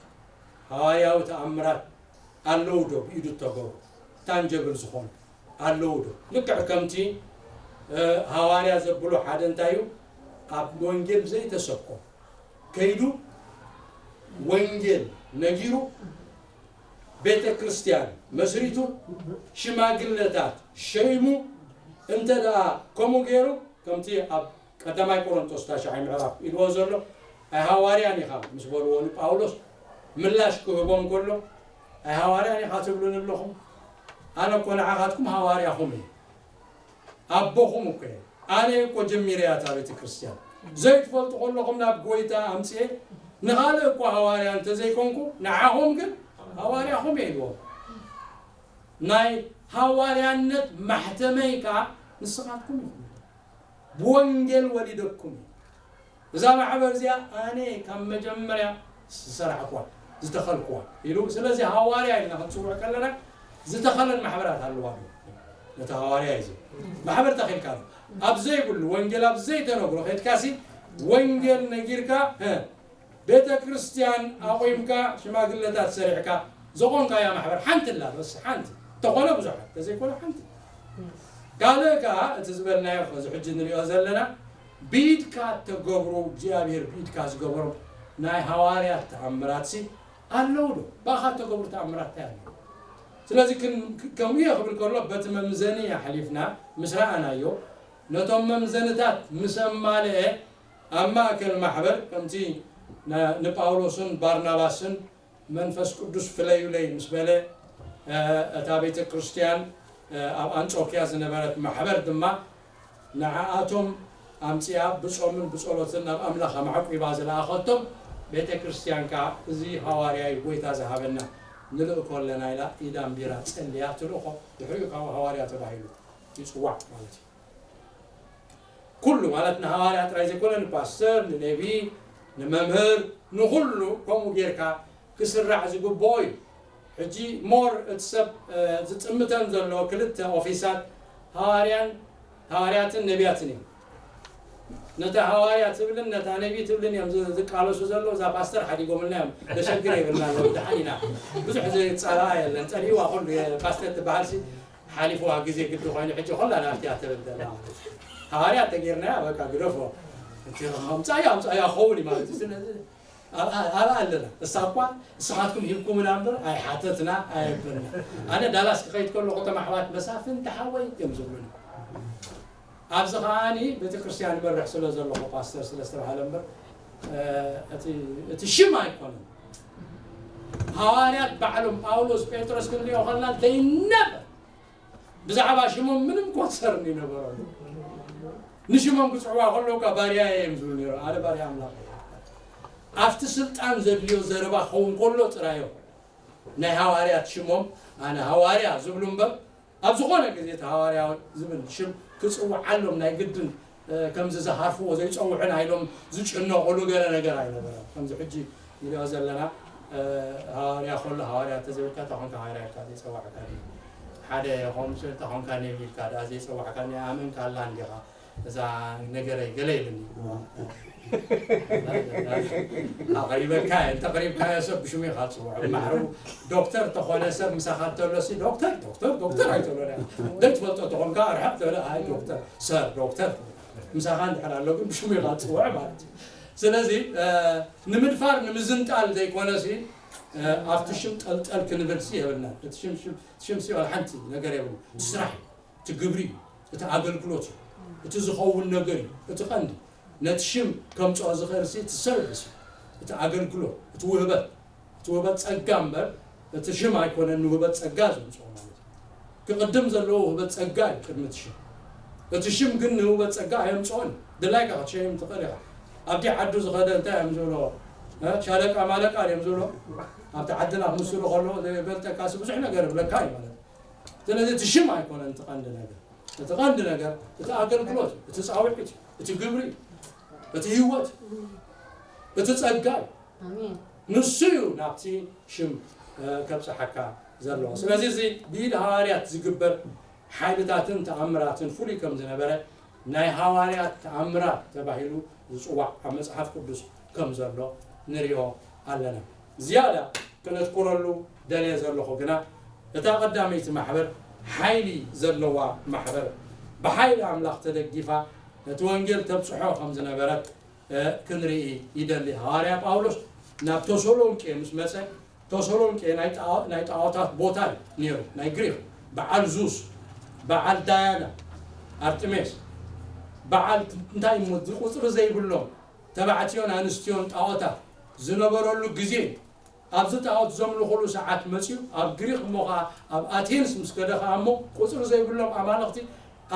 ሃዋርያዊ ተኣምራት ኣለዉ ዶ? ብኢዱ እተገብሩ ታንጀብል ዝኾኑ ኣለዉ ዶ? ልክዕ ከምቲ ሃዋርያ ዘብሎ ሓደ እንታይ እዩ? ኣብ ወንጌል ዘይተሰብኮ ከይዱ ወንጌል ነጊሩ ቤተ ክርስቲያን መስሪቱ ሽማግለታት ሸይሙ እንተ ደኣ ከምኡ ገይሩ ከምቲ ኣብ ቀዳማይ ቆሮንቶስ ታሽዓይ ምዕራፍ ኢልዎ ዘሎ ኣይ ሃዋርያን ኢኻ ምስ በልዎ ንጳውሎስ ምላሽ ክህቦም ከሎ ኣይ ሃዋርያን ኢኻ ትብሉን ኣለኹም ኣነ እኮ ንዓኻትኩም ሃዋርያኹም እየ ኣቦኹም እኮ እየ ኣነ እኮ ጀሚረያ እታ ቤተ ክርስቲያን ዘይትፈልጡ ከለኹም ናብ ጎይታ ኣምፅኤ ንኻልእ እኮ ሃዋርያ እንተዘይኮንኩ ንዓኹም ግን ሃዋርያኹም እየ ኢልዎም ናይ ሃዋርያነት ማሕተመይ ከዓ ንስኻትኩም ኢኹም ብወንጌል ወሊደኩም እዩ እዛ ማሕበር እዚኣ ኣነ ካብ መጀመርያ ዝሰራሕኳ ዝተኸልኩዋ ኢሉ ስለዚ ሃዋርያ ኢልና ክንፅውዕ ከለና ዝተኸለን ማሕበራት ኣለዋ ነቲ ሃዋርያ እዩ ማሕበር ተኺልካ ኣብ ዘይብሉ ወንጌል ኣብ ዘይተነግሮ ከድካሲ ወንጌል ነጊርካ ቤተ ክርስቲያን ኣቑምካ ሽማግለታት ሰሪሕካ ዘኾንካያ ማሕበር ሓንቲ ኣላ በስ ሓንቲ ተኾነ ብዙሓት ተዘይኮነ ሓንቲ ካልእ ከዓ እቲ ዝበልናዮ እዚ ሕጂ ንሪኦ ዘለና ብኢድካ እተገብሩ እግዚኣብሔር ብኢድካ ዝገበሮም ናይ ሃዋርያት ተኣምራት ሲ ኣለዉ ዶ? ብኣኻ እተገብሩ ተኣምራት እንታይ ኣለዉ? ስለዚ ከምኡ እየ ክብል ከሎ በቲ መምዘኒ ኣሕሊፍና ምስ ረኣናዮ ነቶም መምዘንታት ምስ ኣማልአ ኣብ ማእከል ማሕበር ከምቲ ንጳውሎስን ባርናባስን መንፈስ ቅዱስ ፍለዩለይ ምስ በለ እታ ቤተ ክርስቲያን ኣብ ኣንጾኪያ ዝነበረት ማሕበር ድማ ንዓኣቶም ኣምጺኣ ብጾምን ብጸሎትን ናብ ኣምላኽ ኣማዕቂባ ዝለኣኸቶም ቤተ ክርስቲያን ከኣ እዚ ሃዋርያ እዩ ጎይታ ዝሃበና ንልእኮ ኣለና ኢላ ኢዳ ኣንቢራ ጸልያ ትልእኾ ድሕሪኡ ካብ ሃዋርያ ተባሂሉ ይጽዋዕ ማለት እዩ ኩሉ ማለት ንሃዋርያ ጥራይ ዘይኮነ ንፓስተር ንነቢ ንመምህር ንኩሉ ከምኡ ጌርካ ክስራዕ ዝግብኦ እዩ ሕጂ ሞር እቲ ሰብ ዝጥምተን ዘሎ ክልተ ኦፊሳት ሃዋርያን ሃዋርያትን ነቢያትን እዮም ነታ ሃዋርያ ትብልን ነታ ነቢ ትብልን እዮም ዝቃለሱ ዘሎ እዛ ፓስተር ሓዲጎምልና እዮም ተሸግር የብልና ኣለዉ ድሓን ኢና ብዙሕ ዝፀላኣ የለን ፀሊእዋ ኩሉ ፓስተር ትበሃል ሓሊፍዋ ግዜ ግዲ ኮይኑ ሕጂ ኩላ ናብቲ እያ ትብል ዘላ ማለት እዩ። ሃዋርያት ተጌርናያ በቃ ግደፎ እቲ ከምፃያ ኣምፃያ ክኸውን እዩ ማለት እዩ። ስለዚ ኣብኣ ኣለና እሳ እኳ ንስኻትኩም ሂብኩምና እምበር ኣይሓተትና ኣየብልና። ኣነ ዳላስ ክኸይድ ከለኹ እቶም ኣሕዋት መሳፍንቲ ሓወይ እዮም ዝብሉኒ። ኣብዚ ከዓኒ ቤተክርስትያን ይመርሕ ስለ ዘለኹ ፓስተር ስለ ዝተባሃለ እምበር እቲ ሽም ኣይኮነን። ሃዋርያት ባዕሎም ጳውሎስ ጴጥሮስ ክንሪኦ ከለና they never ብዛዕባ ሽሞም ምንም ኮንሰርን ይነበረሉ። ንሽሞም ክጽዕዋ ከለዉ እኳ ባርያ እዮም ዝብሉ ነይሩ። ኣነ ባርያ ኣምላኽ እየ። ኣብቲ ስልጣን ዘድልዮ ዘረባ ክኸውን ከሎ ጥራዮም ናይ ሃዋርያት ሽሞም ኣነ ሃዋርያ ዝብሉ እምበር፣ ኣብ ዝኾነ ግዜ እቲ ሃዋርያ ዝብል ሽም ክጽውዓሎም ናይ ግድን፣ እ፣ ከምዚ ዝሃርፍዎ ዘይጸውዑና ኢሎም ዝጭነቑሉ ገለ ነገር ኣይነበረን። ከምዚ ሕጂ ንሪኦ ዘለና፣ እ፣ ሃዋርያ ከሎ ሃዋርያ እንተዘይብልካ፣ እንታይ ኮንካ ሃዋርያ ኢልካ ዘይጸዋዕካ? ሓደ ከምዚ እንታይ ኮንካ ነቢ ኢልካ ደኣ ዘይጸዋዕካ፣ ኣመንካ ኣላ እንዲኻ? እዛ ነገረይ ገለ ኢሉኒ። ኣቕሪበካ፣ እንተ ኣቕሪብካዮ ሰብ ብሽሙ ኢኻ ትጽውዖ። ማዕረኡ ዶክተር ተኾነ ሰብ ምሳኻ እንተሎ ሲ፣ "ዶክተር፣ ዶክተር፣ ዶክተር" ኣይትብሎን ኢኻ። ዘይትፈልጦ ተኾንካ ርሕቕ ትብል፣ "ኣይ ዶክተር፣ ሰር፣ ዶክተር" ምሳኻ እንድሕር ኣሎ ግን ብሽሙ ኢኻ ትጽውዖ ማለት እዩ። ስለዚ፣ እ፣ ንምድፋር ንምዝንጣል ዘይኮነ ሲ፣ እ፣ ኣብቲ ሽም ጠልጠል ክንብል ሲ የብልናን። እቲ ሽም፣ ሽም፣ ሽም ሲ ዋላ ሓንቲ ነገር የብሉን። እቲ ስራሕ እዩ፣ እቲ ግብሪ እዩ፣ እቲ ኣገልግሎት እዩ፣ እቲ ዝኸውን ነገር እዩ፣ እቲ ቀንዲ። ነቲ ሽም ከምጽኦ ዝኽእል ሲ እቲ ሰርቪስ እዩ፣ እቲ ኣገልግሎት፣ እቲ ውህበት። እቲ ውህበት ጸጋ እምበር እቲ ሽም ኣይኮነን ንውህበት ጸጋ ዘምጽኦ ማለት እዩ። ክቕድም ዘለዎ ውህበት ጸጋ እዩ ቅድሚ እቲ ሽም። እቲ ሽም ግን ንውህበት ጸጋ ኣየምጽኦን። ድላይካ ክትሸይም ትኽእል ኢኻ። ኣብቲ ዓዱ ዝኸደ እንታይ እዮም ዝብሎ? እ? ሻለቃ ማለቃ እዮም ዝብሎ። ኣብቲ ዓድና ክምስሉ ከለዉ ዘይፈልጠካ ሲ ብዙሕ ነገር ይብለካ እዩ ማለት እዩ። ስለዚ እቲ ሽም ኣይኮነን እቲ ቀንዲ ነገር። እቲ ቀንዲ ነገር እቲ ኣገልግሎት፣ እቲ ጻውዒት፣ እቲ ግብሪ፣ እቲ ህይወት፣ እቲ ጸጋ እዩ። ኣሜን። ንሱ እዩ ናብቲ ሽም፣ እ፣ ከብጽሓካ ዘለዎ። ስለዚ እዚ ብኢድ ሃዋርያት ዝግበር ሓይልታትን ተኣምራትን ፍሉይ ከም ዝነበረ ናይ ሃዋርያት ተኣምራት ተባሂሉ ዝጽዋዕ ኣብ መጽሓፍ ቅዱስ ከም ዘሎ ንሪኦ ኣለና። ዝያዳ ክነትኩረሉ ደልየ ዘለኹ ግና እታ ቀዳመይቲ ማሕበር ሓይሊ ዘለዋ ማሕበር ብሓይሊ ኣምላኽ ተደጊፋ ነቲ ወንጌል ተብጽሖ ከም ዝነበረት፣ እ፣ ክንርኢ ይደሊ። ሃዋርያ ጳውሎስ ናብ ተሰሎንቄ ምስ መጸ፣ ተሰሎንቄ ናይ ጣ-፣ ናይ ጣዖታት ቦታ እዩ ነይሩ፣ ናይ ግሪኽ፣ በዓል ዙስ፣ በዓል ዳያና፣ ኣርጥሜስ፣ በዓል እንታይ እሞ ቁጽሪ ዘይብሎም ተባዕትዮን ኣንስትዮን ጣዖታት ዝነበረሉ ግዜ እዩ። ኣብዚ ጣዖት ዘምልኹሉ ሰዓት መጺኡ፣ ኣብ ግሪኽ እሞ ኸኣ ኣብ ኣቴንስ ምስ ከደ ኸኣ እሞ ቁጽሪ ዘይብሎም ኣማልኽቲ፣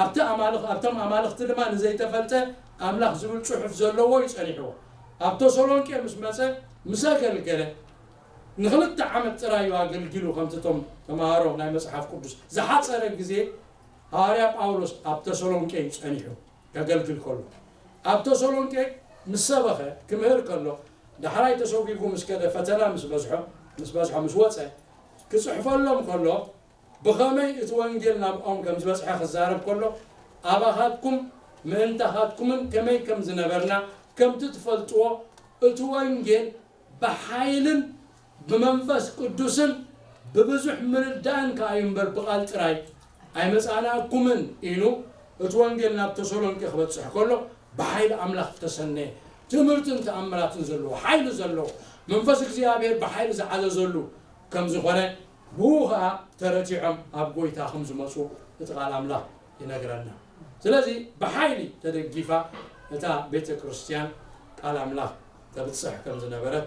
ኣብቲ ኣማልኽ-፣ ኣብቶም ኣማልኽቲ ድማ ንዘይተፈልጠ ኣምላኽ ዝብል ጽሑፍ ዘለዎ እዩ ጸኒሕዎ። ኣብ ተሰሎንቄ ምስ መጸ፣ ምስ ኣገልገለ፣ ንኽልተ ዓመት ጥራይ እዩ ኣገልጊሉ፣ ከምቲ እቶም ተምሃሮ ናይ መጽሓፍ ቅዱስ ዝሓጸረ ግዜ ሃዋርያ ጳውሎስ ኣብ ተሰሎንቄ እዩ ጸኒሑ ከገልግል ከሎ። ኣብ ተሰሎንቄ ምስ ሰበኸ ክምህር ከሎ፣ ዳሕራይ ተሰጒጉ ምስ ከደ፣ ፈተና ምስ በዝሖ፣ ምስ በዝሖ፣ ምስ ወጸ፣ ክጽሕፈሎም ከሎ፣ ብኸመይ እቲ ወንጌል ናብኦም ከም ዝበጽሐ ክዛረብ ከሎ፣ ኣባኻትኩም ምእንታኻትኩምን ከመይ ከም ዝነበርና ከምቲ ትፈልጥዎ፣ እቲ ወንጌል ብሓይልን ብመንፈስ ቅዱስን ብብዙሕ ምርዳእን ከኣ እዩ እምበር ብቓል ጥራይ ኣይመጻእናኩምን ኢሉ እቲ ወንጌል ናብ ተሰሎንቄ ክበጽሕ ከሎ ብሓይሊ ኣምላኽ ዝተሰነየ ትምህርትን ተኣምራትን ዘለዎ ሓይሊ ዘለዎ መንፈስ እግዚኣብሔር ብሓይሊ ዝዓዘዘሉ ከም ዝኾነ ብኡ ኸኣ ተረቲዖም ኣብ ጐይታ ከም ዝመጹ እቲ ቃል ኣምላኽ ይነግረና። ስለዚ ብሓይሊ ተደጊፋ እታ ቤተ ክርስቲያን ቃል ኣምላኽ ተብጽሕ ከም ዝነበረት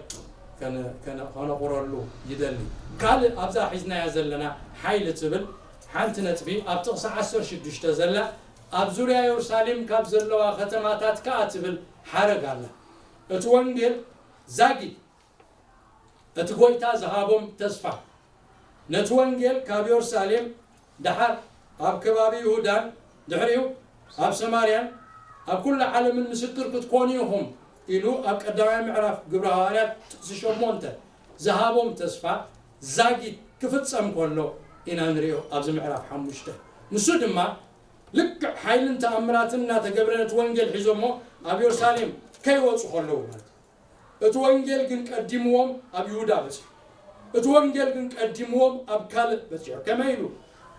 ከነ-፣ ከነ-፣ ከነቑረሉ ይደሊ። ካልእ ኣብዛ ሒዝናያ ዘለና ሓይሊ ትብል ሓንቲ ነጥቢ ኣብ ጥቕሲ ዓሰርተ ሽዱሽተ ዘላ ኣብ ዙርያ የሩሳሌም ካብ ዘለዋ ከተማታት ከኣ ትብል ሓረግ ኣላ። እቲ ወንጌል ዛጊት እቲ ጐይታ ዝሃቦም ተስፋ ነቲ ወንጌል ካብ የሩሳሌም ደሓር ኣብ ከባቢ ይሁዳን ድሕሪኡ ኣብ ሰማርያን ኣብ ኩሉ ዓለምን ምስክር ክትኮኑ ኢኹም ኢሉ ኣብ ቀዳማይ ምዕራፍ ግብረ ሃዋርያት ጥቕሲ ሸሞንተ ዝሃቦም ተስፋ ዛጊት ክፍጸም ከሎ ኢና ንሪኦ ኣብዚ ምዕራፍ ሓሙሽተ። ንሱ ድማ ልክዕ ሓይልን ተኣምራትን እናተገብረ ነቲ ወንጌል ሒዞሞ ኣብ የሩሳሌም ከይወጹ ከለዉ ማለት እዩ። እቲ ወንጌል ግን ቀዲምዎም ኣብ ይሁዳ በጺሑ። እቲ ወንጌል ግን ቀዲምዎም ኣብ ካልእ በጺሑ። ከመይ ኢሉ?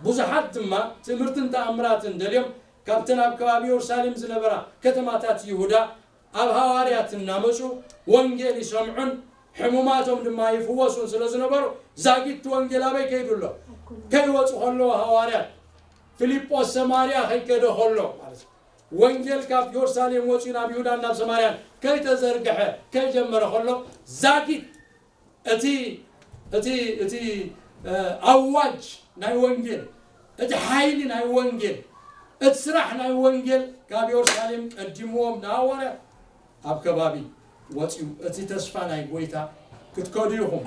ብዙሓት ድማ ትምህርትን ተኣምራትን ደልዮም ካብተን ኣብ ከባቢ የሩሳሌም ዝነበራ ከተማታት ይሁዳ ኣብ ሃዋርያት እናመጹ ወንጌል ይሰምዑን ሕሙማቶም ድማ ይፍወሱን ስለ ዝነበሩ ዛጊት እቲ ወንጌል ኣበይ ከይዱ ኣሎ? ከይወጹ ከለዉ ሃዋርያት ፊልጶስ ሰማርያ ከይከደ ከሎ ማለት እዩ። ወንጌል ካብ የሩሳሌም ወጺኡ ናብ ይሁዳን ናብ ሰማርያን ከይተዘርግሐ ከይጀመረ ከሎ ዛጊት እቲ፣ እቲ፣ እቲ፣ እ፣ ኣዋጅ ናይ ወንጌል እቲ ሓይሊ ናይ ወንጌል፣ እቲ ስራሕ ናይ ወንጌል ካብ የሩሳሌም ቀዲምዎም ንሃዋርያት ኣብ ከባቢ ወጺኡ። እቲ ተስፋ ናይ ጎይታ ክትከዱ ኢኹም፣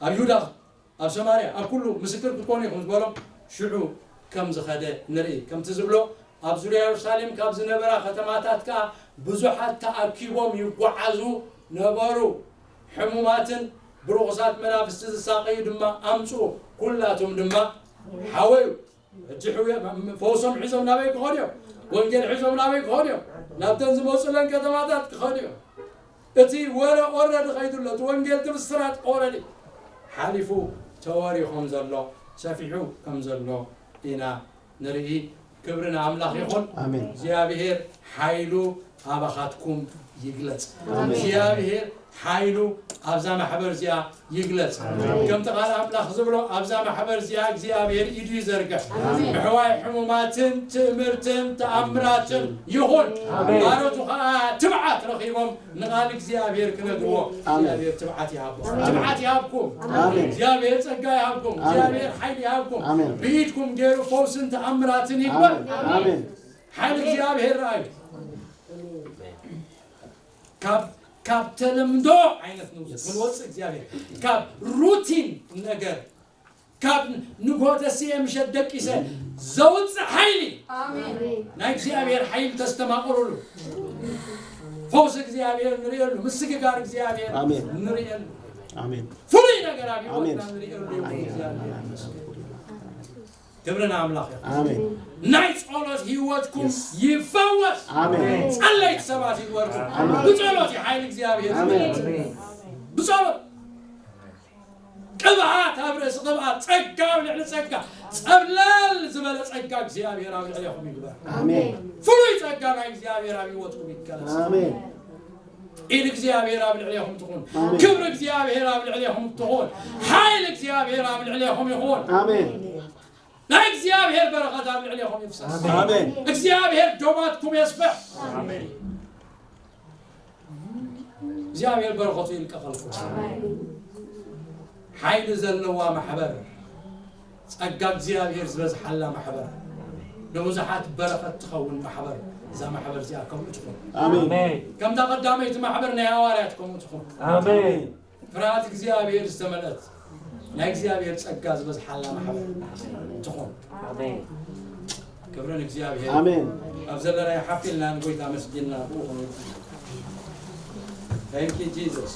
ኣብ ይሁዳ፣ ኣብ ሰማርያ፣ ኣብ ኩሉ ምስክር ክትኮኑ ኢኹም ዝበሎም ሽዑ ከም ዝኸደ ንርኢ። ከምቲ ዝብሎ ኣብ ዙርያ የሩሳሌም ካብ ዝነበራ ከተማታት ከኣ ብዙሓት ተኣኪቦም ይጓዓዙ ነበሩ። ሕሙማትን ብርኹሳት መናፍስቲ ዝሳቐዩ ድማ ኣምጽኡ፣ ኩላቶም ድማ ሓወዩ። ሕጂ ሕውየ-፣ ፈውሶም ሒዞም ናበይ ክኸዱ እዮም? ወንጌል ሒዞም ናበይ ክኸዱ እዮም? ናብተን ዝመጹለን ከተማታት ክኸዱ እዮም። እቲ ወረ ኦረዲ ኸይዱ ኣሎ፣ እቲ ወንጌል፣ እቲ ብስራት ኦረዲ ሓሊፉ ተወርዩ ከም ዘሎ፣ ሰፊሑ ከም ዘሎ ኢና ንርኢ። ክብሪ ንኣምላኽ ይኹን። ኣሜን። እግዚኣብሔር ሓይሉ ኣባኻትኩም ይግለጽ። ኣሜን። እግዚኣብሔር ሓይሉ ኣብዛ ማሕበር እዚኣ ይግለጽ። ኣሜን። ከምቲ ቃል ኣምላኽ ዝብሎ ኣብዛ ማሕበር እዚኣ እግዚኣብሔር ኢዱ ይዘርግሕ። ኣሜን። ምሕዋይ ሕሙማትን ትእምርትን ተኣምራትን ይኹን። ኣሜን። ባሮቱ ኸኣ ትብዓት ረኺቦም ንቓል እግዚኣብሔር ክነግርዎ ኣሜን። እግዚኣብሔር ትብዓት ይሃብኩም። ኣሜን። ትብዓት ይሃብኩም። ኣሜን። እግዚኣብሔር ጸጋ ይሃብኩም። ኣሜን። እግዚኣብሔር ሓይሊ ይሃብኩም። ኣሜን። ብኢድኩም ገይሩ ፈውስን ተኣምራትን ይግበር። ኣሜን። ኣሜን። ሓይሊ እግዚኣብሔር ረኣዩ። ካብ፣ ካብ ተለምዶ ዓይነት ንውስ-፣ ክንወጽእ እግዚኣብሔር፣ ካብ ሩቲን ነገር፣ ካብ ንግሆ ተስየ ምሸት ደቂሰ ዘውጽእ ሓይሊ፣ ኣሜን። ናይ እግዚኣብሔር ሓይሊ ተስተማቕሩሉ። ፈውሲ እግዚኣብሔር ንርእየሉ፣ ምስግጋር እግዚኣብሔር ኣሜን። ንርእየሉ። ኣሜን። ፍሉይ ነገር ኣብ ህይወትና ኣሜን። ንርእየሉ እዩ። ኣሜን። እግዚኣብሔር ይመስገን። ክብሪ ንኣምላኽ ይኹን። ኣሜን። ናይ ጸሎት ህይወትኩም የስ። ይፈወስ። ኣሜን። ጸለይቲ ሰባት ይግበርኩም። ኣሜን። ብጸሎት እዩ ሓይሊ እግዚኣብሔር ኣሜን። ዝመጽእ። ብጸሎት። ቅብኣት ኣብ ርእሲ ቅብኣት፣ ጸጋ ኣብ ልዕሊ ጸጋ፣ ጸብለል ዝበለ ጸጋ እግዚኣብሔር ኣብ ልዕሌኹም ይግበር። ኣሜን። ፍሉይ ጸጋ ናይ እግዚኣብሔር ኣብ ህይወትኩም ይገለጽ። ኣሜን። ኢድ እግዚኣብሔር ኣብ ልዕሌኹም ትኹን። ኣሜን። ክብሪ እግዚኣብሔር ኣብ ልዕሌኹም ትኹን። ሓይሊ እግዚኣብሔር ኣብ ልዕሌኹም ይኹን። ኣሜን። ናይ እግዚኣብሔር በረኸት ኣብ ልዕሌኹም ይፍሰስ። ኣሜን። እግዚኣብሔር ዶባትኩም የስፍሕ። ኣሜን። እግዚኣብሔር በረኸቱ ይልቀቐልኩም። ሓይሊ ዘለዋ ማሕበር፣ ጸጋ እግዚኣብሔር ዝበዝሓላ ማሕበር፣ ንብዙሓት በረኸት ትኸውን ማሕበር፣ እዛ ማሕበር እዚኣ ከምኡ ትኹን። ኣሜን። ኣሜን። ከምታ ቀዳመይቲ ማሕበር ናይ ሃዋርያት ከምኡ ትኹን። ኣሜን። ፍርሃት እግዚኣብሔር ዝተመልአት ናይ እግዚኣብሔር ጸጋ ዝበዝሓላ ማሕበር ትኹን። ኣሜን። ክብሪ ንእግዚኣብሔር። ኣሜን። ኣብ ዘለናዮ ሓፍ ኢልና ንጎይታ ኣመስጊንና ብኡ ክንውድእ። Thank you, Jesus.